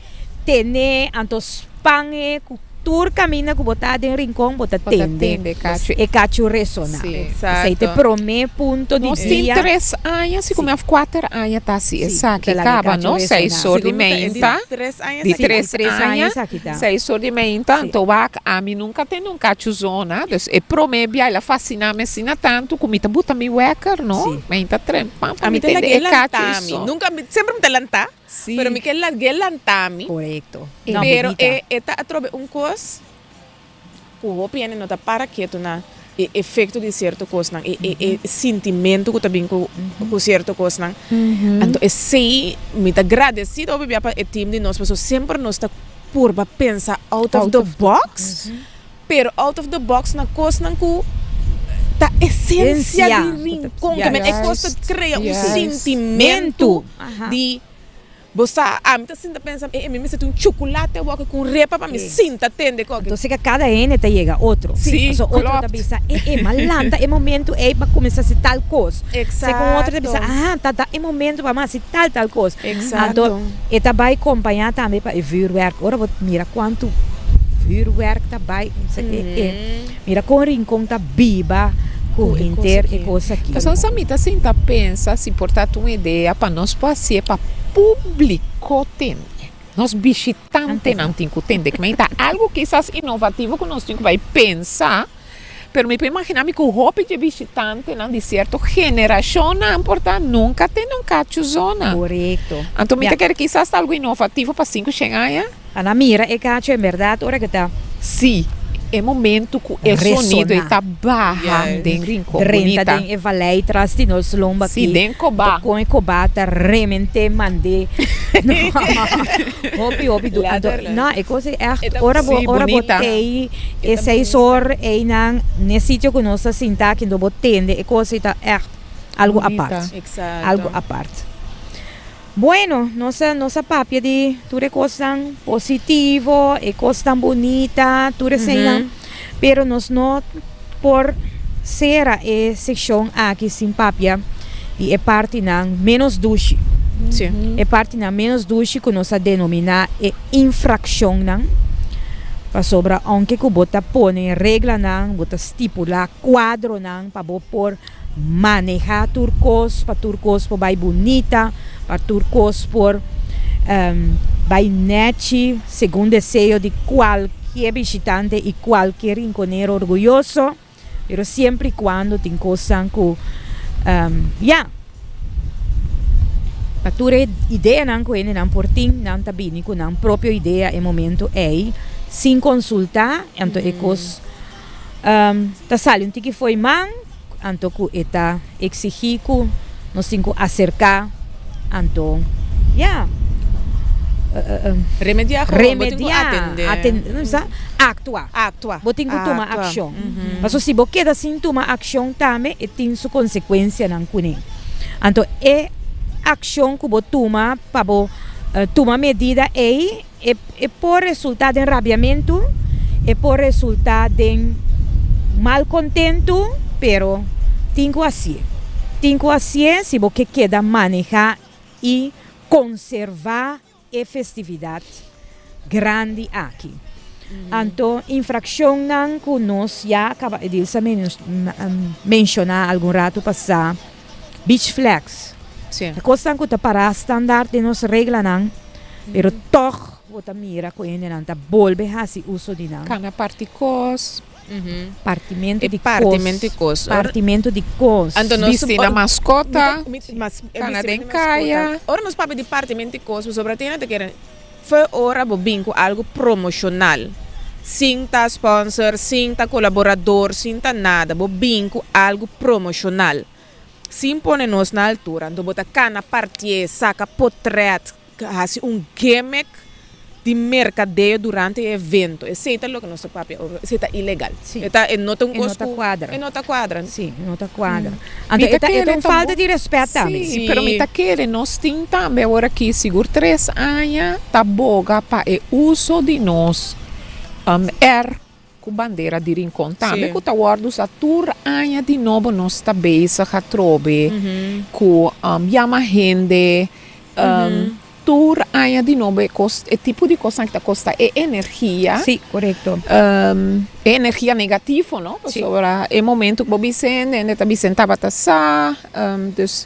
tene, anto span e cu tur caminda cu bo ta den Rincon bo ta Bo ta tende tende e cachu. e cachu resoná. Sí. Esei ta e Exacto. prome punto di Nos tin dia. tres aña, si ku mi of kuater aña ta hasi Sí, esaki ta laga e kaba, kachu no? Seis resoná. or di Segun mi ta e di meinta, tres aña di esaki tres Di tres aña aña, esaki ta. seis or di meinta, Sí. anto wak ami nunka tende un kachu zona, dus e prome bia el a fasina mi asina tantu ku mi ta buta mi wèker, no? Sí. Meinta trempan pa A mi mi ta tende lag'é e kachu lantá mi. iso. Nunka mi, semper mi ta lantá, Sí. pero mi ke lag'é lantá mi. Korekto. No, Pero bunita. e e ta atrobe un kos ku hopi hende no ta para ketu na e efekto di sierto kosnan, e e e sintimentu ku ta bin ku ku sierto kosnan. Anto esei mi ta gradesido hopi bia pa e team di nos pasobra semper nos ta purba pensa out of the box, pero out of the box na kosnan ku ta esensia di Rincon, ke men e kos ta krea un sintimentu di Bo sa, ami ta sinta pensa, e mi mester tin un chukulate awor ku un repa pa mi sinta tende koke. Entonces ka kada hende ta yega otro. Sí, Pasobra otro ta klopt. bisa, e e, m'a lanta e momento ei pa kuminsá hasi tal kos. Segun otro ta bisa, Exacto. aha, ta ta e momento pa mi hasi tal tal kos. Exacto. Anto e ta bai kompañá tambe pa e vuurwerk. Ora bo mira kuantu vuurwerk ta bai, e e, mira kon Rincon ta biba. Ku henter e kos aki. Pasobra sa mi ta sinta pensa si por ta un idea pa nos por hasié pa públiko tende. Nos bishitantenan tin ku tende. Kmei ta algu kisas inovativo ku nos tin ku bai pensa, pero mi por imaginá mi ku hopi dje bishitantenan di sierto generashonnan por ta nunka tende un kachu zona. Korekto. Anto mi ta kere kisas ta algu inovativo pa sinku shen aña. Pa nan mira e kacho en berdad ora ku ta. Sí, e momento ku e sonido ei ta baha den Rincon Drenta den e valei tras di nos lomba aki. Sí, den kobá. Kon e kobá ta rement'é mand'é. Hopi, hopi du. Anto, no, e kos ei ègt ora bo, ora bo tei e seis or einan n'e sitio ku nos ta sinta aki, anto bo tende e kos ei ta ègt algu apart. Algu apart. Bueno, nos a nos a papia di tur e kosnan positivo, e kosnan bunita, tur eseinan, pero nos no por sera e sekshon aki sin papia di e partinan menos dushi. E partinan menos dushi ku nos a denominá e infrakshonnan, pasobra ounke ku bo ta pone reglanan, bo ta stipulá kuadronan pa bo por Maneha tur kos pa tur kos por bai bunita, pa tur kos por bai nèchi segun deseo di kualkier bishitante i kualkier rinkonero orguyoso, pero siempre i kuando tin kosnan ku ya, pa tur e ideanan ku hendenan por tin, nan ta bini ku nan propio idea e momento ei sin konsultá, anto e kos. Ta sali un tiki fo'i man, anto ku e ta eksigí ku nos tin ku aserká, anto ya, Remediá gewoon, bo tin ku atendé. Remediá, aktua. Aktua. Bo tin ku tuma akshon. Pasobra si bo keda sin tuma akshon tambe e tin su konsekuensianan kuné. Anto e akshon ku bo tuma pa bo tuma medida ei, E por resultá den rabiamentu, e por resultá den malkontentu, pero tin ku hasié. Tin ku hasié si bo ke keda manehá i konservá e festividat grandi aki. Anto infrakshonnan ku nos ya kaba Edilsa menshoná algun ratu pasá, beach flags, ta kosnan ku ta pará standaard den nos reglanan. Pero tòg bo ta mira ku hendenan ta bolbe hasi uso di nan. Kana parti kos. Partimentu di kos. Partimentu di kos. Partimentu di kos. Bisti na maskota. Kana den kaya. Ora nos papia di partimentu di kos, pasobra tin hende ta kere for ora bo bin ku algu promoshonal, sin ta sponsor, sin ta kolaborador, sin ta nada, bo bin ku algu promoshonal, sin pone nos na altura, anto bo ta kana partié, saka potrèt, Hasi un gimmick di merkadeo durante e evento. Esei ta loke nos ta papia over. Esei ta ilegal. Sí. E ta, e no ta un E no kos ta ku. kuadra. E no ta kuadra. Sí, e no ta kuadra. Anto Mi e ta ta, e ta kere un ta falta bo. di rèspèt tambe. Sí, pero mi ta kere nos tin tambe awor aki sigur tres aña ta boga pa e uso di nos R Ku bandera di Rincon tambe ku ta wòrdu usá tur aña di nobo nos ta bezig atrobe ku yama hende tur aña di nobo e kos e tipo di kosnan ki ta kosta e energia. Sí, korekto. E energia negativo no pasobra e momento ku bo bisa hende hende ta bisa tabata sa dus.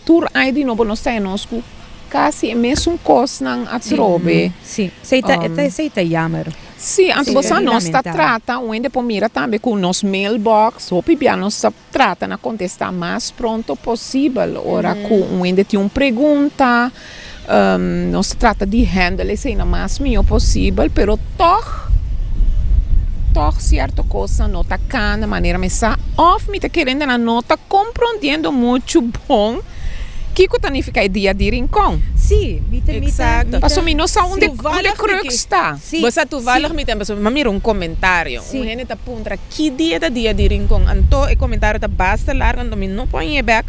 Tur aña di nobo nos ta haña nos ku kasi e mesun kosnan atrobe. Sí, esei ta, esei ta jammer. Sí, anto bo sa nos ta trata, un hende por mira tambe ku nos mailbox, hopi bia nos ta trata na kontestá mas pronto posibel ora ku un hende tin un pregunta, nos ta trata di handle esei na mas mihó posibel, pero tòg, tòg sierto kosnan no ta kana manera mi sa òf mi ta kere hende nan no ta komprondiendo muchu bon kiko ta nifiká e dia di Rincon. Sí, mi ta, mi ta, mi ta. Pasobra mi no sa unda unda e crux ta. Sí, Bo sa toevallig mi ta, pasobra mi a mira un komentario, un hende ta puntra ki dia ta dia di Rincon, anto e komentario ta basta largu anto mi no por hañ'é bèk.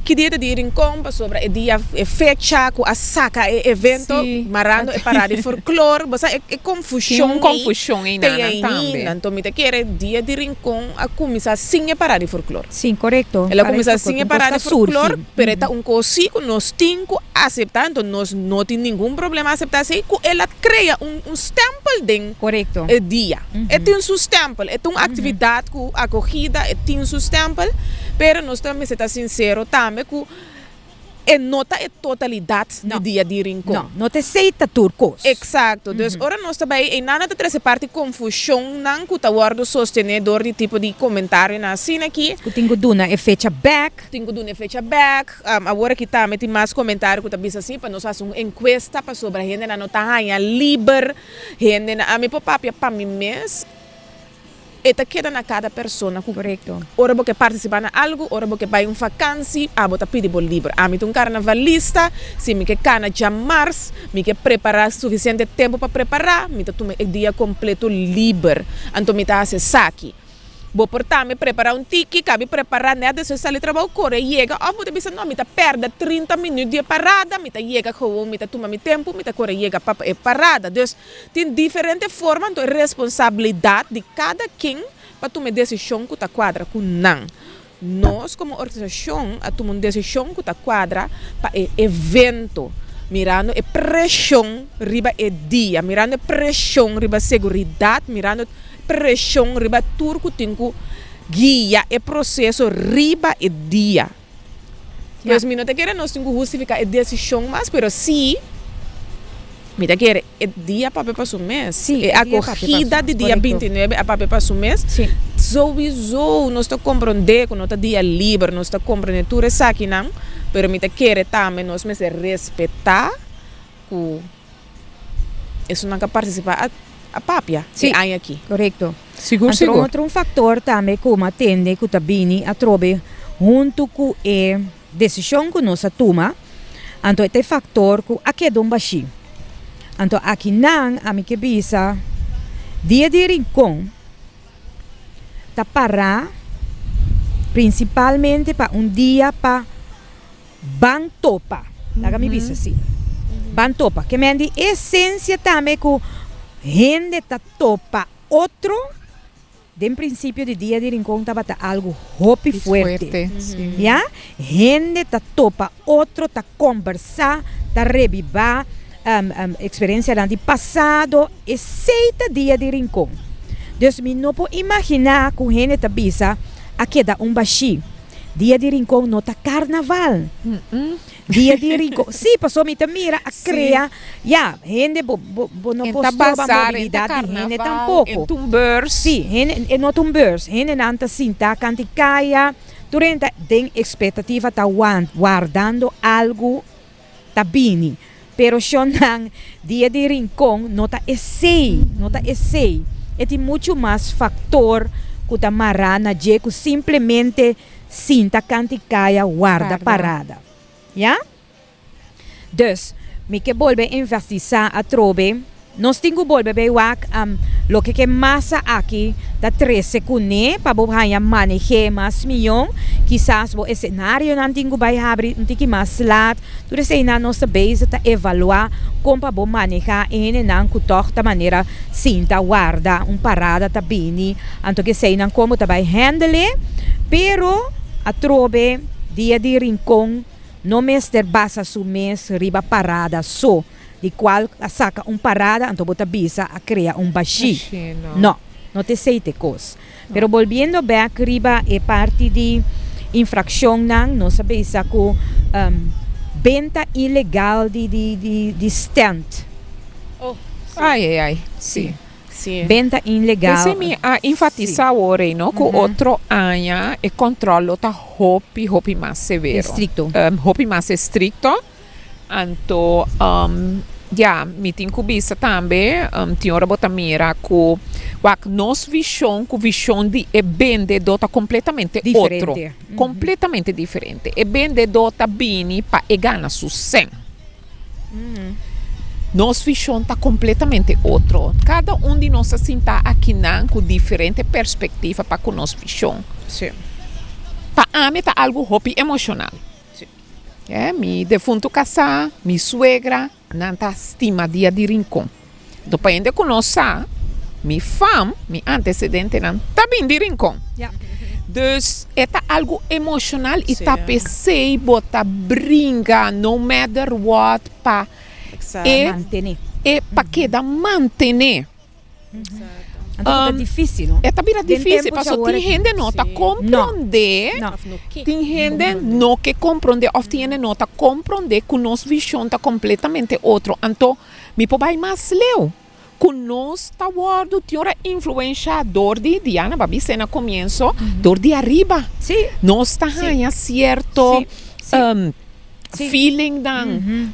Ki dia ta dia Rincon pasobra e dia e fecha ku a saka e evento marando e parada di folklor bo sa e konfushon ei te ainda anto mi ta kere dia di Rincon a kuminsá sin e parada di folklor. Sí, korekto. El a kuminsá sin e parada di folklor pero e ta un kos sí ku nos tin ku aseptá anto nos no tin ningun problema aseptá esei ku el a krea un un stèmpel den e dia. E tin su stèmpel, e ta un aktividat ku akogida, e tin su stèmpel, pero nos ta mester ta sinsero tambe ku e no ta e totalidat di Dia di Rincon. No, no ta esei ta tur kos. Eksakto. Dus ora nos ta bai einan nan ta trese parti konfushonnan ku ta wòrdu sostené dor di tipo di komentarionan asina aki. Ku tin ku duna e fecha bèk. Tin ku duna e fecha bèk. Awor aki tambe tin mas komentario ku ta bisa si pa nos hasi un enkuesta pasobra hendenan no ta haña liber, hendenan, ami por papia pa mi mes, e ta keda na kada persona ku ora bo ke partisipá na algu, ora bo ke bai un fakansi, abo ta pidi bo liber. Ami ta un karnavalista, si mi ke kana djamars, mi ke prepará sufisiente tempu pa prepará, mi ta tuma e dia kompleto liber, anto mi ta hasi esaki. Bo por tambe prepará un tiki, kabi prepará nèt despues sali trabou, kore yega òf bo ta bisa no mi ta pèrdè 30 minüt di e parada, mi ta yega gewoon, mi ta tuma mi tempu, mi ta kore yega pa e parada. Dus tin diferente forma anto e responsabilidat di kada ken pa tuma e desishon ku ta kuadra ku nan. Nos komo organisashon a tuma un desishon ku ta kuadra pa e evento, mirando e preshon riba e dia, mirando e preshon riba seguridat, mirando preshon riba tur ku tin ku guia e proseso riba e dia. Pues mi no ta kere nos tin ku hustifiká e desishon mas, pero sí mi ta kere e dia papia pa su mes. E akogida di dia 29 a papia pa su mes. Souiso nos ta komprondé ku no ta dia liber, nos ta komprondé tur esakinan, pero mi ta kere tambe nos mester respetá ku. Esunnan ka partisipá a a papia e aña aki. Korekto. Sigur Anto sigur. otro un faktor tambe ku mi a tende ku ta bini atrobe huntu ku e desishon ku nos a tuma, anto e ta e faktor ku a keda un bashí. Anto akinan ami ke bisa Dia di Rincon ta pará prinsipalmente pa un dia pa Ban topa. Laga mi bisa asina. Ban topa. Ke men di esensia tambe ku hende ta topa otro den prinsipio di Dia di Rincon tabata algu hopi fuerte. Ya. Hende ta topa otro, ta kombersá, ta rebibá eksperensianan di pasado. Esei ta Dia di Rincon. Dus mi no por imaginá ku hende ta bisa a keda un bashí. Dia di Rincon no ta carnaval. Dia di Rincon, sí, pasobra mi ta mira a crea, ya, hende bo, bo, bo no por stroba mobilidad di hende tampoco. Sí, hende, e no ta un beurs. Hendenan ta sinta kanti caya, tur hende ta den expectativa, ta wardando algo ta bini. Pero shonnan, Dia di Rincon no ta esei, no ta esei. E tin muchu mas factor cu ta mará na dje cu simplemente sinta kanti caya warda parada. Ya? Dus, mi ke bolbe enfatisa atrobe, nos tin cu bolbe bay wak loke ke masa aki ta trece cune pa bo haña maneh'é mas miyon. Kisas bo escenarionan tin cu bay habri un tiki mas laat. Tur eseinan nos ta bezig ta evaluá kon pa bo manehá e hendenan ku tòg ta manera sinta warda un parada ta bini, anto ku eseinan kon bo ta bai hèndel e. Pero atrobe Dia di Rincon no mester basa su mes riba parada so, di kual a saka un parada anto bo ta bisa a krea un bashí. No, no ta esei ta e kos. Pero bolbiendo bek riba e parti di infraccionnan, nos a bisa cu benta ilegal di di stand. Oh, ai ai ai, si. Si. Benta ilegal. P'esei mi a enfatisa awor ei no, cu otro aña e control lo ta hopi hopi mas severo. Estricto. Hopi mas estricto. Anto, ya, mi tin ku bisa tambe, tin ora bo ta mira ku, wak, nos vishon ku vishon di e bendedó ta kompletamente otro. Diferente. Kompletamente diferente. E bendedó ta bini pa e gana su sèn. Nos vishon ta kompletamente otro. Kada un di nos a sinta akinan ku diferente perspektiva pa ku nos vishon. Sí. Pa ami ta algu hopi emoshonal. Mi defuntu kasá, mi suegra, nan ta stima Dia di Rincon. Anto pa hende ku no sa, mi fam, mi antecedentenan ta bin di Rincon. Dus e ta algu emoshonal i ta p'esei bo ta bringa no matter what pa e e pa keda mantené. Anto ta difícil, no? E ta bira difícil pasobra tin hende no ta komprondé, tin hende no ke komprondé òf tin hende no ta komprondé ku nos vishon ta kompletamente otro. Anto mi por bai mas leu ku nos ta wòrdu tin ora influenshá dor di, Diana bo a bis'é na komienso, dor di ariba. Nos ta haña sierto feelingnan,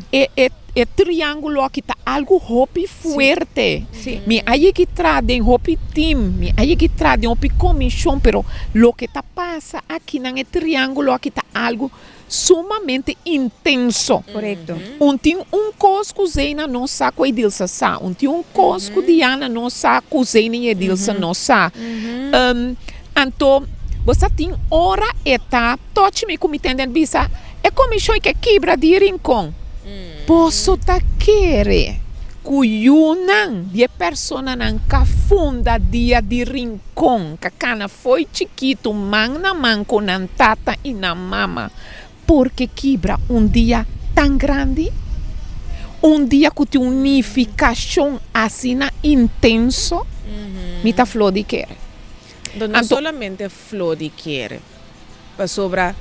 e e triangulo aki ta algu hopi fuerte. Mi a yegi traha den hopi team, mi a yegi traha den hopi komishon, pero loke ta pasa akinan e triangulo aki ta algu sumamente intenso. Un tin un kos ku Zeina no sa ku Edilsa sa, un tin un kos ku Diana no sa ku Zeina i Edilsa no sa. Anto bo sa tin ora e ta Tochi mi ku mi tende bisa, e komishon ke kibra di Rincon. Boso ta kere ku yunan di e personanan ka funda dia di Rincon, ka kana fo'i chikitu man na man ku nan tata i nan mama, por ke kibra un dia tan grandi? Un dia ku tin un nifikashon asina intenso? Mi ta fló di kere. No solamente fló di kere. Pasobra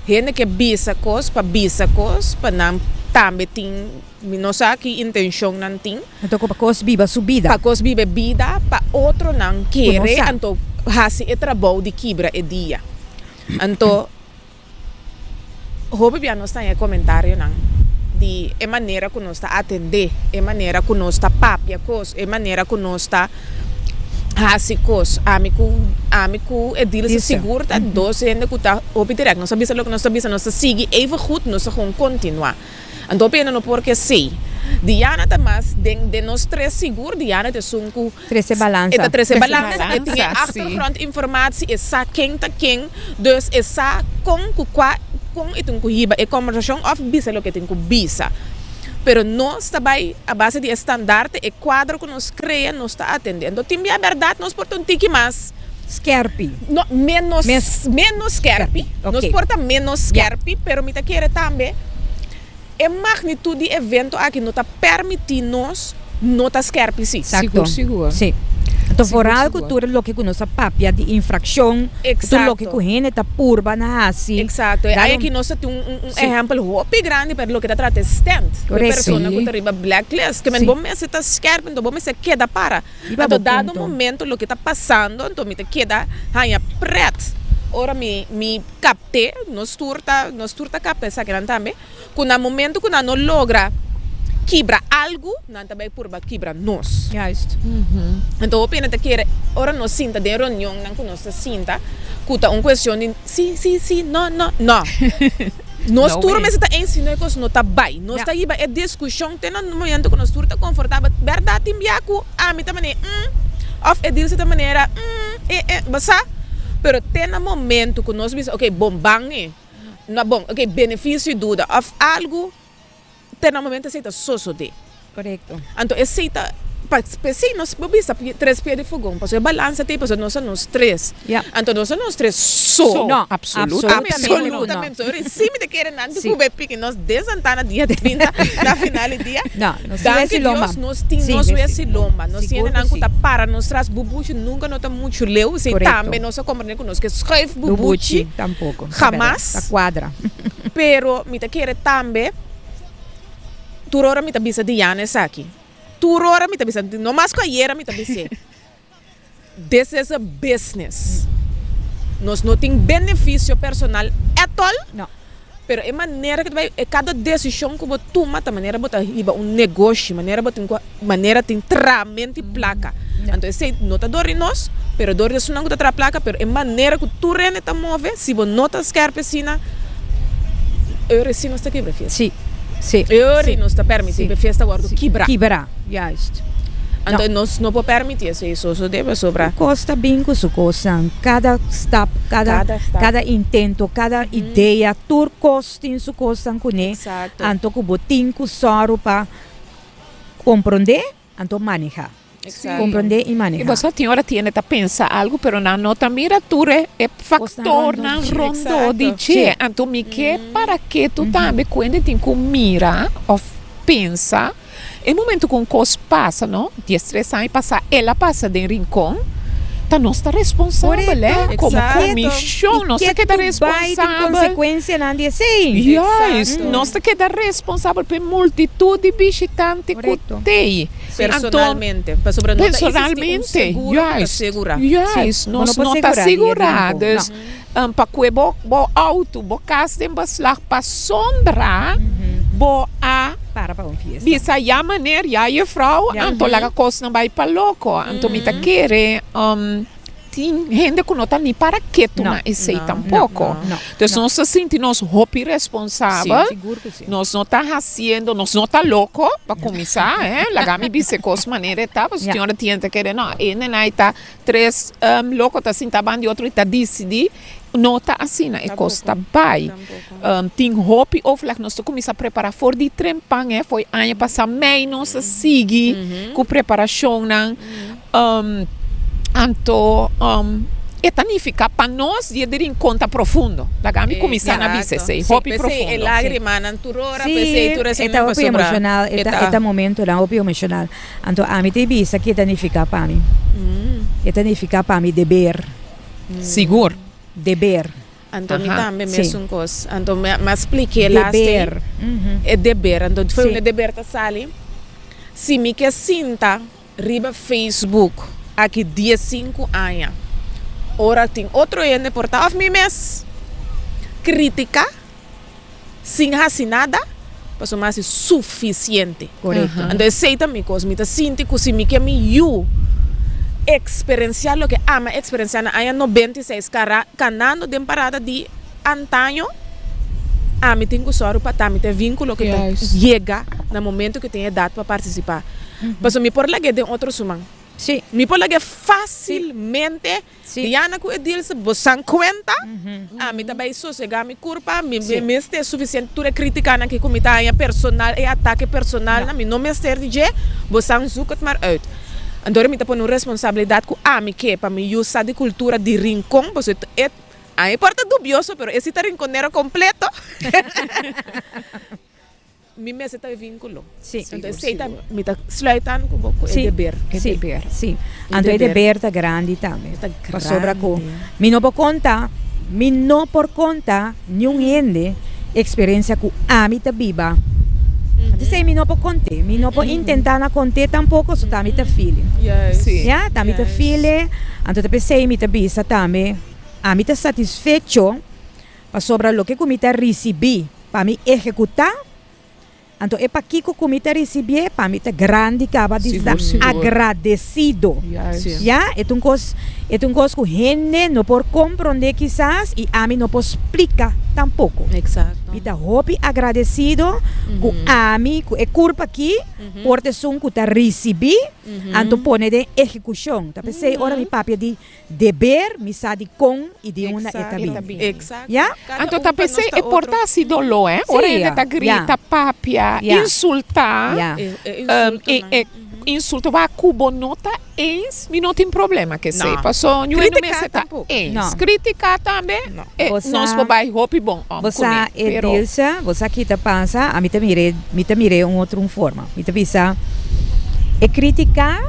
hende ke bisa kos pa bisa kos pa nan tambe tin, mi no sa ki intencion nan tin. Anto ku pa kos biba su bida. Pa kos biba e bida pa otronan kere anto hasi e trabou di kibra e dia. Anto hopi bia nos ta haña e comentarionan di e manera ku nos ta atendé, e manera ku nos ta papia kos, e manera ku nos ta hasi kos. Ami ku ami ku Edilsa sigur ta dos hende ku ta hopi dirèkt. Nos a bisa loke nos ta bisa, nos ta sigui even goed, nos ta gewoon kontinuá. Anto hopi hende no por ke esei. Diana ta mas den den nos tres sigur Diana ta esun ku Trese balansa. E ta trese balansa, e tin e achtergrond informatie, e sa ken ta ken, dus e sa kon ku kua kon e tin ku hiba e kombersashon òf bisa loke e tin ku bisa. Pero nos ta bai a base di e standarte, e kuadro ku nos krea, nos ta atendé. Anto tin bia bèrdat nos por ta un tiki mas. Skerpi. No, ménos, ménos skerpi. Nos por ta ménos skerpi, pero mi ta kere tambe. E magnitud di evento aki no ta permiti nos no ta skerpi si. Exacto. Sigur, sigur. Sí. Anto Sigur, vooral ku sigur. tur loke ku nos a papia di infrakshon, ku tur loke ku hende ta purba na hasi. Exacto. E Daarom aki nos ta tin un un un Sí. ehempel hopi grandi pero loke ta trata e stent. Ku e Correcto. persona ku Sí. ta riba blacklist. Ke men Sí. bo mester ta skerp anto bo mester keda para. Riba Anto bo dado punto. momento loke ta pasando anto mi ta keda haña pret ora mi mi kapte, nos tur ta nos tur ta kapta esakinan tambe. Ku na momento ku nan no logra kibra algu, nan ta bai purba kibra nos. Juist. Anto hopi hende ta kere ora nos sinta den reunionnan ku nos ta sinta, ku ta un kuestion di si, si, si, no, no, no. Nos No tur way. mester ta eens si no e kos no ta bai. Nos Ja. ta hiba e diskushon te na momento ku nos tur ta konfortabel. Bèrdat tin bia ku ami ta manera mm, òf Edilsa ta manera mm, e, e, bo sa? Pero te na momento ku nos bisa okay bon ban e. No bon, ok, beneficio y duda of algo te na momento esey ta sosode. Correcto. Anto esey ta, pa pesey nos por bisa tres pia di fogon, pasobra e balansa t'ey pasobra nos ta nos tres. Ya. Anto nos ta nos tres so. So, No, absolutamente. Absolutamente. So, si mi ta kere nan di Si. cu bay piki nos den Santana dia 30 na final di dia. No, nos tin Danki wesi lomba. Dios nos tin Si, nos wesi wesi lomba. Nos Sigur tin hendenan cu cu si. ta para nos tras bubuchi nunca no ta mucho leu. Esey Correcto. tambe nos a comprende cu nos ke schuif bubuchi. Bubuchi tampoco. Hamas. Ta cuadra. Pero mi ta kere tambe tur ora mi ta bisa Diana esaki. Tur ora mi ta bisa, no mas cu ayera mi ta bis'é. This is a business. Nos no tin beneficio personal at all. No. Pero e manera cu ta bay, e cada decision cu bo tuma ta manera bo ta hiba un negoshi, manera bo tin cu, manera tin tramenti placa. Anto esey no ta dor di nos, pero dor di esunnan cu ta traha placa, pero e manera cu tur hende ta move, si bo no ta skerp asina, eur esi nos ta kibra fiesta. Sí, sí. Eur nos ta permiti Sí. pa e fiesta wordo Sí. kibra. Kibra, juist. Anto nos no por permiti esei sosode pasobra. Tur kos ta bin ku su kosnan. Kada stap, kada kada intento, kada idea, tur kos tin su kosnan kuné. Anto ku bo tin ku sòru pa komprondé, anto manehá. Komprondé i manehá. I bo sa tin ora tiende ta pensa algu pero nan no ta mira tur e faktornan rondó di dje. Anto mi ke para ketu tambe ku hende tin ku mira òf pensa. E momento ku un kos pasa, no, diestres aña pasá el a pasa den Rincon, ta nos ta responsabel, eh, komo komishon nos ta keda responsabel. Konsekuensianan di esei. Juist, nos ta keda responsabel pa e multitut di bishitante ku t'ei. Personalmente, pasobra no ta existi un seguro ku ta segurá. Juist, nos no ta sigurá, dus pa kue bo auto, bo kas den beslag pasobra bo a. Para pa un fiesta. Bisa ya meneer, ya juffrouw, anto laga kosnan bai pa loko. Anto mi ta kere tin hende ku no ta ni para ketu na esei tampoko. Dus nos ta sinti nos hopi responsabel. Nos no ta hasiendo, nos no ta loko pa kuminsá, laga mi bisa e kos manera e ta, pasobra tin ora tin hende ta kere no, e nenai ta Tres loko ta sinta ban di otro i ta disidí. No ta asina e kos ta bai. Tin hopi overleg. Nos ta kuminsá prepará for di trempan, eh, for e aña pasá mei nos a sigui ku preparashonnan. Anto e ta nifiká pa nos di e di Rincon ta profundo. Laga mi kuminsá na bisa esei, hopi profundo. P'esei e lágrimanan tur ora, p'esei tur esei nan pasobra. E ta hopi emoshonal, e ta momentonan hopi emoshonal. Anto ami ta bisa ke ta nifiká pa mi. E ta nifiká pa mi deber. Sigur. Deber. Anto mi tambe mesun kos. Anto mi a splik'é las ei. E deber. Anto for un e deber ta sali, si mi ke sinta riba Facebook aki diesinku aña, ora tin otro hende por ta òf mi mes kritiká. sin hasi nada, pasobra mi hasi sufisiente. Korekto. Anto esei ta mi kos. Mi ta sinti ku si mi ke mi yu eksperensiá loke ami a eksperensiá na aña 96 kara kanando den parada di antaño, ami tin ku sòru pa ta mi ta e vínkulo ku ta yega na momento ku tin edat pa partisipá. Pasobra mi por lag'é den otro suman. Mi por lag'é fásilmente. Diana ku Edilsa, bo san kuenta? Ami ta bai sosegá mi kurpa, mi mester sufisiente tur e kritikanan ki ku mi ta haña personal, e atake personalnan, mi no mester di dje, bo san zoek het maar uit. Anto mi ta pone un responsabilidat ku ami ke pa mi yu sa di kultura di Rincon, pasobra e a mi por ta dubioso, pero e si ta rinconero kompleto. Mi mester ta e vínculo. Sí. Anto esei ta, mi ta sluit aan ku bo ku e deber. E deber. Sí. Anto e deber ta grandi tambe. Ta grandi. Pasobra ku mi no por konta, mi no por konta niun hende eksperensia ku ami ta biba. Anto esei mi no por kont'é. Mi no por intentá na kont'é tampoko, so ta mi ta feel. Sí. Ya, ta mi ta feel e. Anto ta p'esei mi ta bisa tambe, ami ta satisfecho pasobra loke ku mi ta risibí. Pa mi ehekutá, anto e pakiko ku mi ta risibié pa mi ta grandi kaba di sta agradesido. Ya, e ta un kos, e ta un kos ku hende no por komprondé kisas i ami no por splika tampoko. Mi ta hopi agradesido ku ami, ku e kurpa aki por ta esun ku ta risibí, anto pone den ehekushon. Ta p'esei ora mi papia di Deber, mi sa di kon i di unda e ta bini. Ya? Anto ta p'esei e por ta hasi doló, eh? Ora hende ta grita, papia, insultá, e insulto wak ku bo no ta eens, mi no tin problema ku esei. Paso ñu hende mester ta eens. Kritiká tambe, nos por bai hopi bon om kuné. Bo sa, Edilsa, bo sa ki ta pasa? Ami ta mir'é, mi ta mir'é un otro un forma. Mi ta bisa, e critica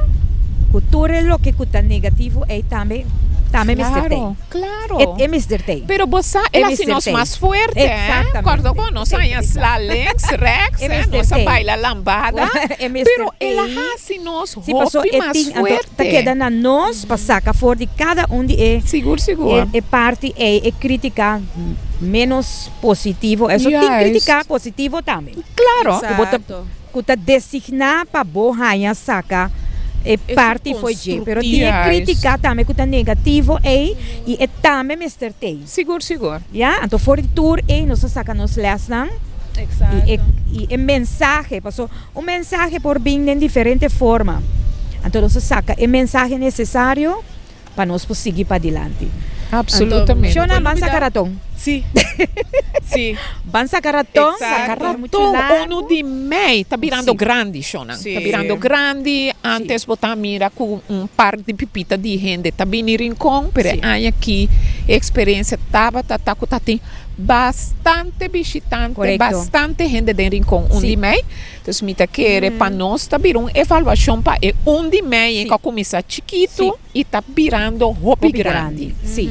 cu tur e loke cu ta negativo ey tambe, tambe mester tey. Claro, E, e mester tey. Pero bo sa, el haci nos mas fuerte, eh. Exactamente. Corda bo, nos a haña sla links, rechts, E eh, mester nos a tey. baila lambada. E mester Pero el a tey. haci nos Si, paso hopi e mas tin, anto fuerte. ta keda na nos pa saca for di cada un di e, Sigur, sigur. e, e parti ey, e critica menos positivo. Eso tin Juist. critica positivo tambe. Claro. Ku bo ta ku ta designá pa bo haña saka e parti fo'i dje. Pero tin e krítika tambe ku ta negativo ei i e tambe mester t'ei. Sigur, sigur. Ya, anto for di tur ei nos ta saka nos lèsnan i e i e mensahe, paso un mensahe por bin den diferente forma. Anto nos a saka e mensahe nesesario pa nos por sigui padilanti. Absolutamente. Shona, ban saka raton. Sí. Sí. Ban saka raton. Saka raton unu di mei ta birando grandi, Shona. Ta birando grandi. Antes bo ta mira ku un par di pipita di hende ta bini Rincon, pero e aña aki e eksperensia tabata ta ku ta tin bastante bishitante, bastante hende den Rincon un di mei. Dus mi ta kere pa nos ta bira un evaluashon pa e un di mei ku a kuminsá chikitu i ta birando hopi grandi. Sí,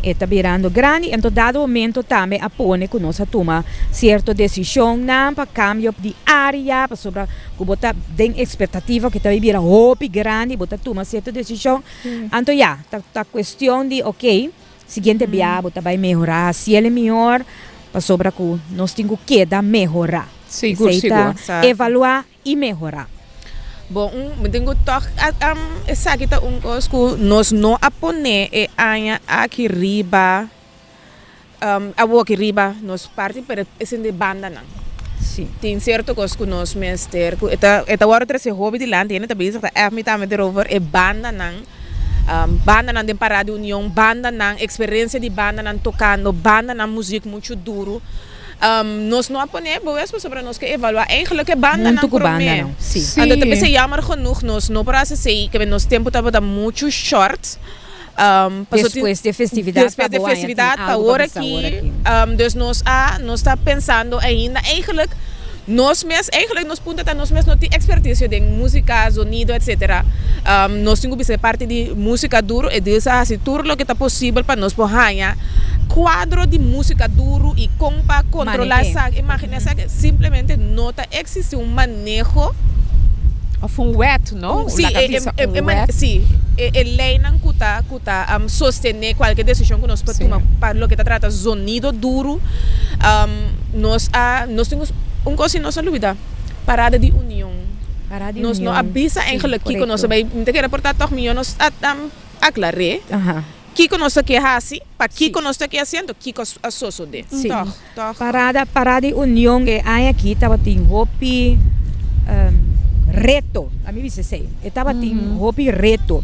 e ta birando grandi. Enton dado momento tambe a pone ku nos a tuma sierto desishonnan pa kambio di área, pasobra ku bo ta den ekspektativa ku e ta bai bira hopi grandi, bo ta tuma sierto desishon. Anto ya, ta kuestion di oke. Siguiente bia bo ta bai mehorá, hasiel e mihor, pasobra ku nos tin ku keda mehorá. Sigur, Esei ta sigur. evaluá i mehorá. Bon, un, mi tin ku tòg a, esaki ta un kos ku nos no a pone e aña aki riba, awoki riba nos parti, pero esei di bandanan. Sí. Tin sierto kos ku nos mester, ku e ta, e ta wòrdu trese hopi dilanti, hende ta bezig ta èf mi tambe derover e bandanan. Bandanan den Parada di Union, bandanan, eksperensia di bandanan tokando, bandanan muzik muchu duru. Nos no a pone bewes pasobra nos ke evaluá eigenlik e bandanan Huntu ku promé. bandanan, sí. Sí. Anto ta p'esei jammer genoeg nos no por hasi esei, kebe nos tempu tabata muchu short. Pasobra tin Despues di e festividat pa despues di e bo aña tin festividat pa algu pa ora bisa ora aki. aki. Dus nos a, nos ta pensando ainda eigenlik Nos mes, eigenlijk nos punto ta nos mes no tin experticio den musica, zonido etc. Nos tin cu bisa e parti di musica duro, e Dios a haci tur loke ta posibel pa nos por haña cuadro di musica duro y con pa controla esaki, imagina esaki, simplemente no ta existi un maneho. Of un wet, no? Si, Laga bisa un wet. Si, e leynan cu ta, cu ta sostene cualkier decision cu nos por tuma pa loke ta trata zonido duro. Nos a, nos tin un cos si nos a lubida, parada di union. Parada di Nos no a union, bisa sí, eigenlijk kico nos a corecto. bay, mi ta kere por ta toch mijo nos a aclar'é kico nos ta ke haci, pakico nos ta ke haci, anto kico a sosode. Toch, toch. Parada, parada di union e aña aki tabatin hopi reto, a mi bisa esey, e tabatin hopi reto.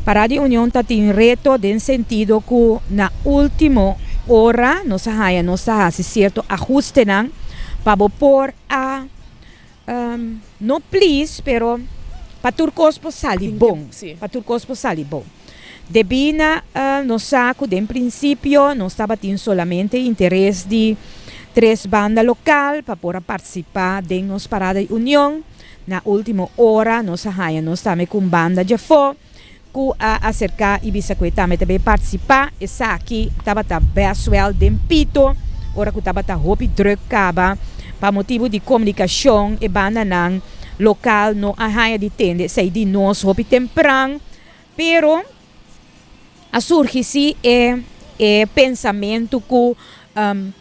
Parada di union tatin reto den sentido cu na ultimo ora nos a haña nos ta hasi sierto ahustenan pa bo por a no please pero pa tur kos por sali bon, pa tur kos por sali bon. Debí na nos sa ku den prinsipio nos tabatin solamente interes di tres banda lokal pa por a partisipá den nos parada di union, na último ora nos a haña nos tambe ku un banda djafó. Ku a aserká i bisa ku e tambe ta bay partisipá. Esaki tabata bèswèl den pito ora ku tabata hopi drùk kaba. Pa motibu di komunikashon e bandanan lokal no a haña di tende esei di nos hopi tempran. Pero a surgi si e e pensamentu ku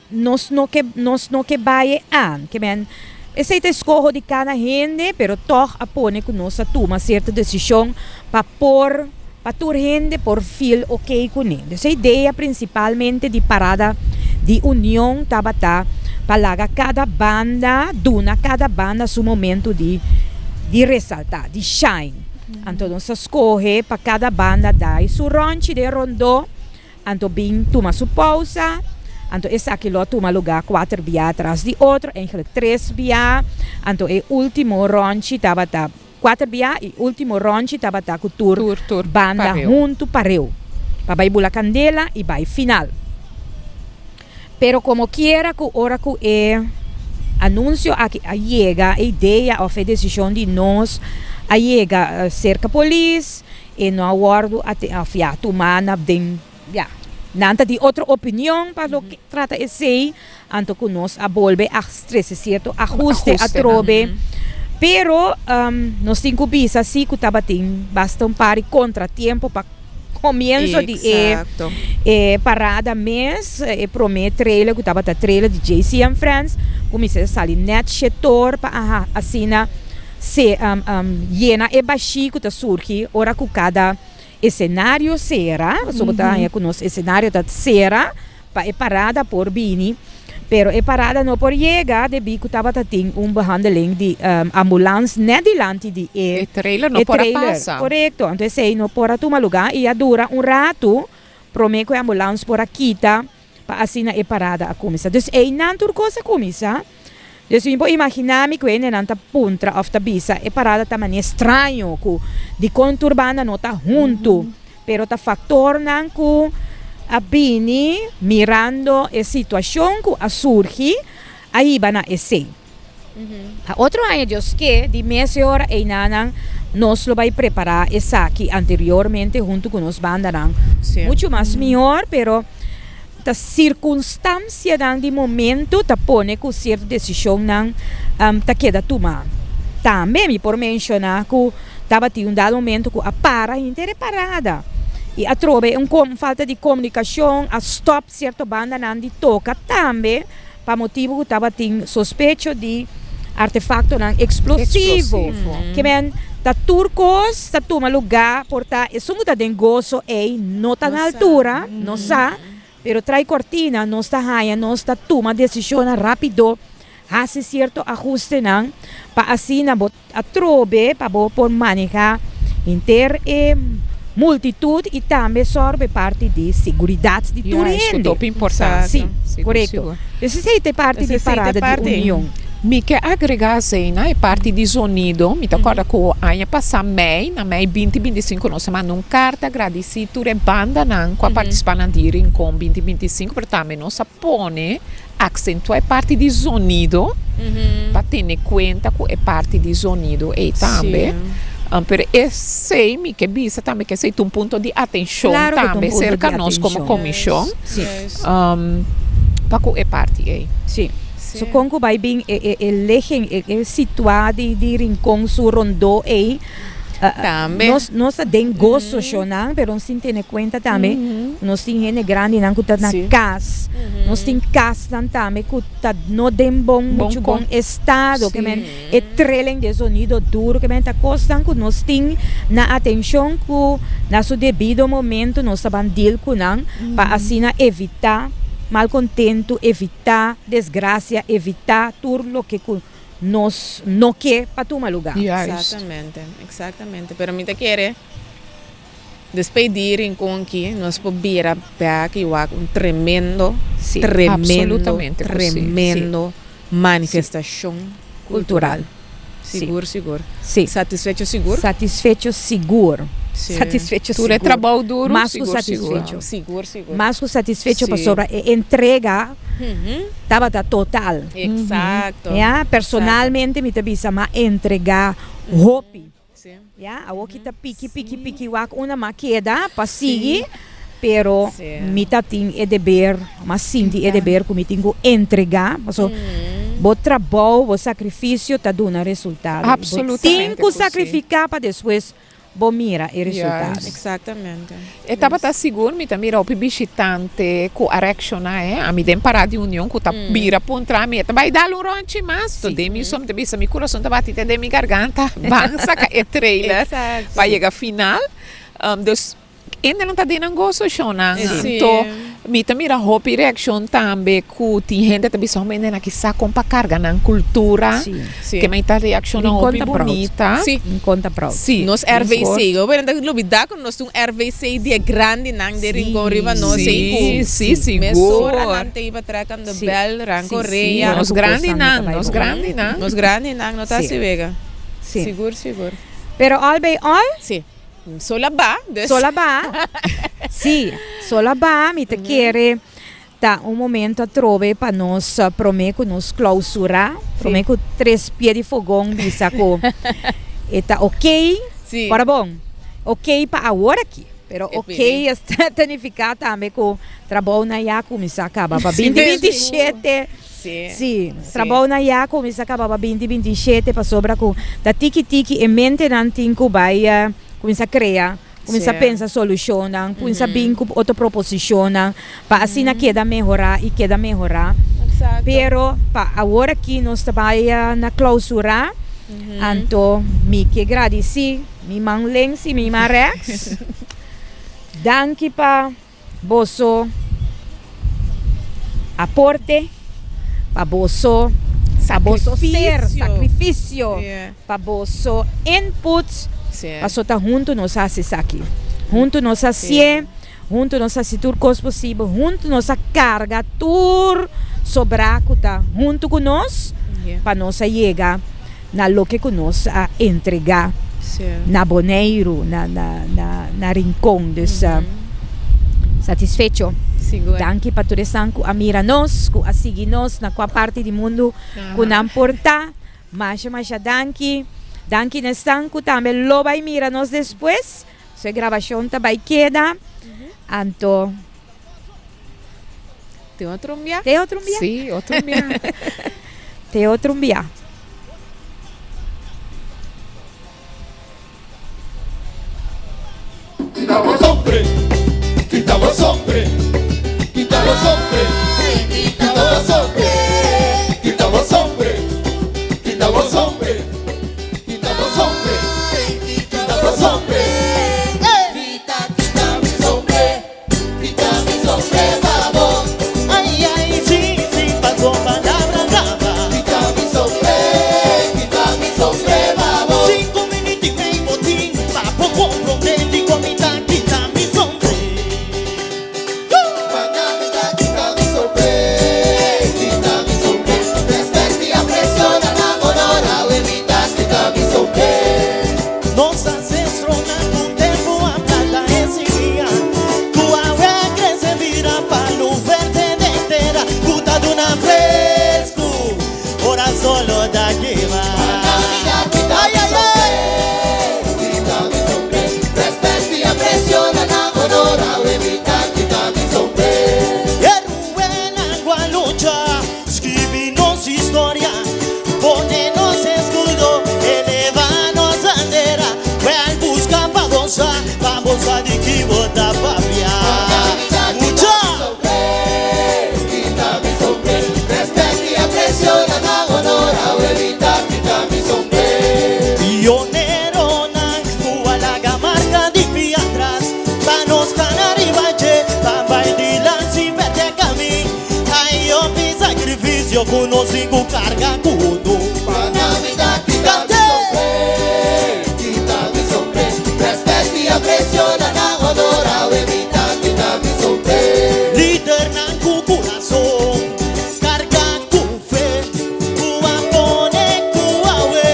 Nos no ke nos no ke bai e an. Ke men, esei ta eskoho di kada hende, pero tòg a pone ku nos a tuma sierto desishon pa por pa tur hende por feel oké kuné. Dus e idea prinsipalmente di Parada di Union tabata pa laga kada banda duna kada banda su momento di di resaltá, di shine. Anto nos a skohe pa kada banda dai su rònchi den rondó. Anto bin tuma su pousa. Anto esaki lo a tuma lugá kuater bia tras di otro, eigenlijk tres bia. Anto e último rònchi tabata kuater bia i último rònchi tabata ku tur Tur, tur banda pareu. huntu pareu pa bai bula kandela i bai final. Pero komo kiera ku ora ku e anunsio aki a yega, e idea òf e desishon di nos a yega serka polis, E no a wòrdu of ya tumá na den ya nan ta di otro opinion pa loke trata esei anto ku nos a bolbe a trese sierto ahuste atrobe pero nos tin ku bisa si ku tabatin basta un par di kontratiempo pa komienso di e e parada mes e promé trailer ku tabata trailer di JC and Friends ku mester a sali nèt shetor pa asina Se yena e bashí ku ta surgi ora ku kada esenario sera, pasobra bo ta haña ku nos esenario ta sera pa e parada por bini. Pero e parada no por yega debí ku tabata tin un behandeling di ambulans nèt dilanti di e E trailer no e por a trailer. pasa. Korekto. Anto esei no por a tuma lugá i a dura un ratu promé ku e ambulans por a kita pa asina e parada a kuminsá. Dus einan tur kos a kuminsá. Dus mi por imaginá mi ku hendenan ta puntra òf ta bisa e parada ta manera straño ku dikon tur banda no ta huntu. Pero ta faktornan ku a bini mirando e situashon ku a surgi a hiba na esei. Pa otro aña Dios ke, di mes e ora einanan nos lo bai prepará esaki anteriormente huntu ku nos bandanan muchu mas mihor, pero ta sirkunstansianan di momento ta pone ku sierto desishonnan ta keda tumá. Tambe mi por menshoná ku tabatin un dado momento ku a para henter e parada i atrobe un falta di komunikashon a stòp sierto bandanan di toka tambe pa motibu ku tabatin sospecho di artefaktonan eksplosivo. Ke men ta tur kos ta tuma lugá por ta esun ku ta den goso ei no ta na altura, no sa, pero trai kortina nos ta haña nos ta tuma desishonnan rápido, hasi sierto ahustenan pa asina bo atrobe pa bo por manehá henter e multitut i tambe sòru pa e parti di seguridat di tur Ya, esku hende. topi importante. Sí, Sigur, korekto. sigur. Dus esei ta e parti di Esei ta e parada di parti. union. Mi ke agrega asei na e parti di zonido, mi ta kòrda ku aña pasá mei, na mei binti 25 nos a manda un karta gradisí tur e bandanan ku a partisipá na di Rincon binti 25, pero tambe nos a pone Aksentuá e parti di zonido pa tene kuenta ku e parti di zonido ei tambe. Pero esei mi ke bisa tambe ke esei ta un punto di atenshon tambe serka nos komo komishon pa ku e parti ei. Sí. So kon ku bai bin e ligging, e situá di Rincon su rondó ei. Tambe. Nos, nos ta den goso shownan, pero nos tin tene cuenta tambe, nos tin hende grandinan cu ta na cas, nos tin casnan tambe cu ta no den bon, mucho bon estado, ke men e trilling di e zonido duro, ke men ta cosnan cu nos tin na atencion cu na su debido momento nos ta ban deal cu nan pa asina evita malcontento, evita desgracia, evita tur loke cu nos no ke pa tuma lugá. Exactamente, exactamente. Pero mi ta kere despues di Rincon aki nos por bira bek y wak un tremendo, tremendo, tremendo manifestacion cultural. Sigur, sigur. Satisfecho sigur. Satisfecho sigur. Satisfecho Tur e sigur. trabou duru, Mas ku sigur, sigur. satisfecho. Sigur, sigur. Mas ku satisfecho Sí. pasobra e entrega tabata total. Exacto. Ya, personalmente mi ta bisa m'a entrega hopi. Sí. Ya, awor ki ta piki, piki, piki wak una m'a keda pa sigui, pero Sí. mi ta tin e deber, m'a sinti e deber ku mi tin ku entrega, paso bo trabou, bo sakrifisio ta duna resultado. Bo tin Absolutamente ku ku sí. sakrifiká pa despues bo mira e resultado. Juist. Exactamente. E tabata sigur, mi ta mira hopi bishitante ku a reakshoná e, ami den pará di union ku ta bira puntra mi, e ta bai dal un ronchi mas? To den mi som ta bisa mi kurason ta bati te den mi garganta, ban saka e trailer pa yega final. Dus Hendenan ta den nan goso shownan. Anto mi ta mira hopi reaccion tambe cu tin hende ta bisa hombre hendenan aki sa con pa carga nan cultura. Ke men ta reacciona hopi bunita. Rincon ta proud. Nos RVC. Bo ta lubida cu nos tin un RVC di e grandinan den Rincon riba nos ey cu mesora nan ta iba trek aan de bel, Ran Correa. Nos grandinan, nos grandinan. Nos grandinan no ta haci wega. Sigur, sigur. Pero al bij al. Sola ba, dus. Sola ba, sí, sola ba, mi ta kere ta un momento atrobe pa nos prome ku nos klausurá, prome ku tres pie di fogon bisa ku e ta okey, ora bon, okey pa awor aki, pero okey ta nifiká tambe ku trabounan ya kuminsá kaba pa binti 27. Sí, trabounan ya kuminsá kaba pa binti 27 pasobra ku ta tiki tiki e mentenan tin ku bai kuminsá krea, kuminsá pensa solushonnan, kuminsá bin ku otro proposishonnan pa asina keda mehorá i keda mehorá. Pero pa awor aki nos ta bai na klousurá, anto mi ke gradisí mi man links i mi man rèks. Danki pa. Boso aporte. Pa boso pa boso ser, sacrificio, pa boso input, paso ta hunto nos a haci esaki. Hunto nos a hacié, hunto nos a haci tur cos posibel, hunto nos a carga tur sobrá cu ta hunto cu nos pa nos a yega na loke cu nos a entrega na Boneiru, na na na Rincon. Dus satisfecho. Danki pa tur esnan cu a mira nos, cu a sigui nos na cua parti di mundu cu nan por ta. Masha masha danki. Danki na esnan cu tambe lo bay mira nos despues. So e grabacion ta bay keda. Anto. Te otro un bia? Te otro un bia? Sí, otro un bia. Te otro un bia. Kita bo sombre, kita bo sombre, kita bo sombre, kita bo sombre, kita bo sombre, kita bo sombre, kita bo sombre, kita bo sombre. Kita, kita mi sombre. Nos ancestronan ku tempu a planta e simia ku awe a krese bira palu verde den tera ku ta duna fresku ora solo ta kima. Ay, ay, ay! Heruenan ku a lucha skibi nos historia. Pone nos escudo, eleva nos bandera, Wel busca pa goza, pa goza di ki bo ta papia. Mucha! Pioneronan cu a laga marca di pia atras, pa nos cana riba dje, pa bay dilanti perde camin. Ay hopi sacrificio cu nos tin cu carga cu nos. Pa Navidad kita mi sombre, kita mi sombre, Respet y aprecio na nan honor awe mi ta kita mi sombre. Lidernan cu curazon carga cu fe, cu a pone cu awe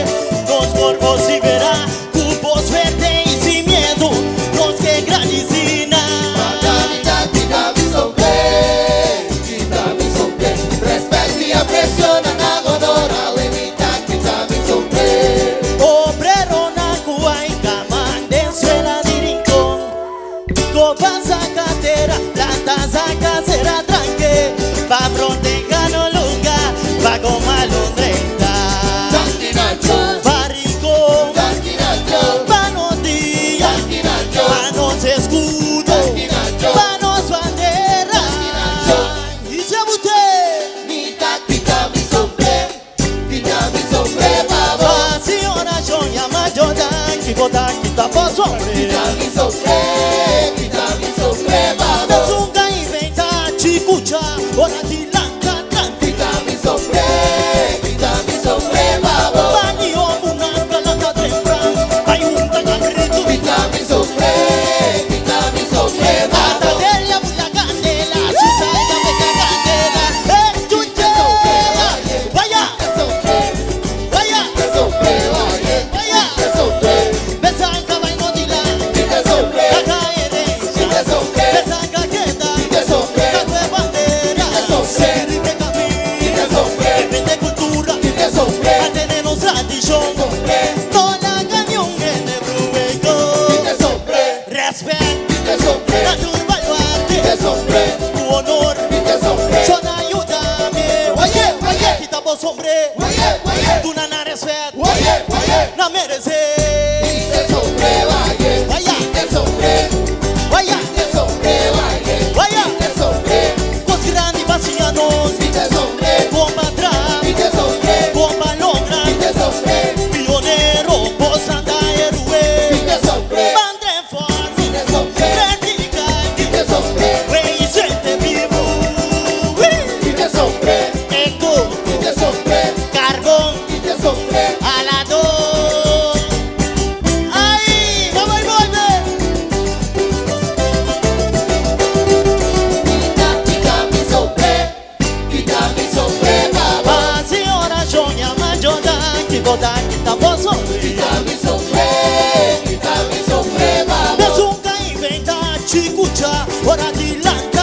nos por vocifera cu bos fuerte y sin miedo nos ke gradici nan. Pa Navidad kita mi sombre, kita mi sombre, Respet y aprecio na nan honor awe mi ta kita mi sombre. Obreronan cu a encama den suela di Rincon, coba saca tera, planta saca cera tranque, pa proteha no luga, pa goma lo drenta. Pa Rincon, pa nos dia, pa nos escudo, pa nos bandera. Y se bute. Pa si oracion yama yo danki bo ta kita bo sombre. Mesun a inventa chikucha ora di lanta tranki. Pa ni omunan ka lanta tempran bai hunta kabritu. Ata delia bula candela si salga pega candela eh chuche vaya vaya vaya besanka bai no dilanti kaka herencia besanka keda kakue bandera. bo ta kita bo sombré. Kita mi sombré, kita mi sombré pa bo. Esun ka inventá chikucha ora di lanta.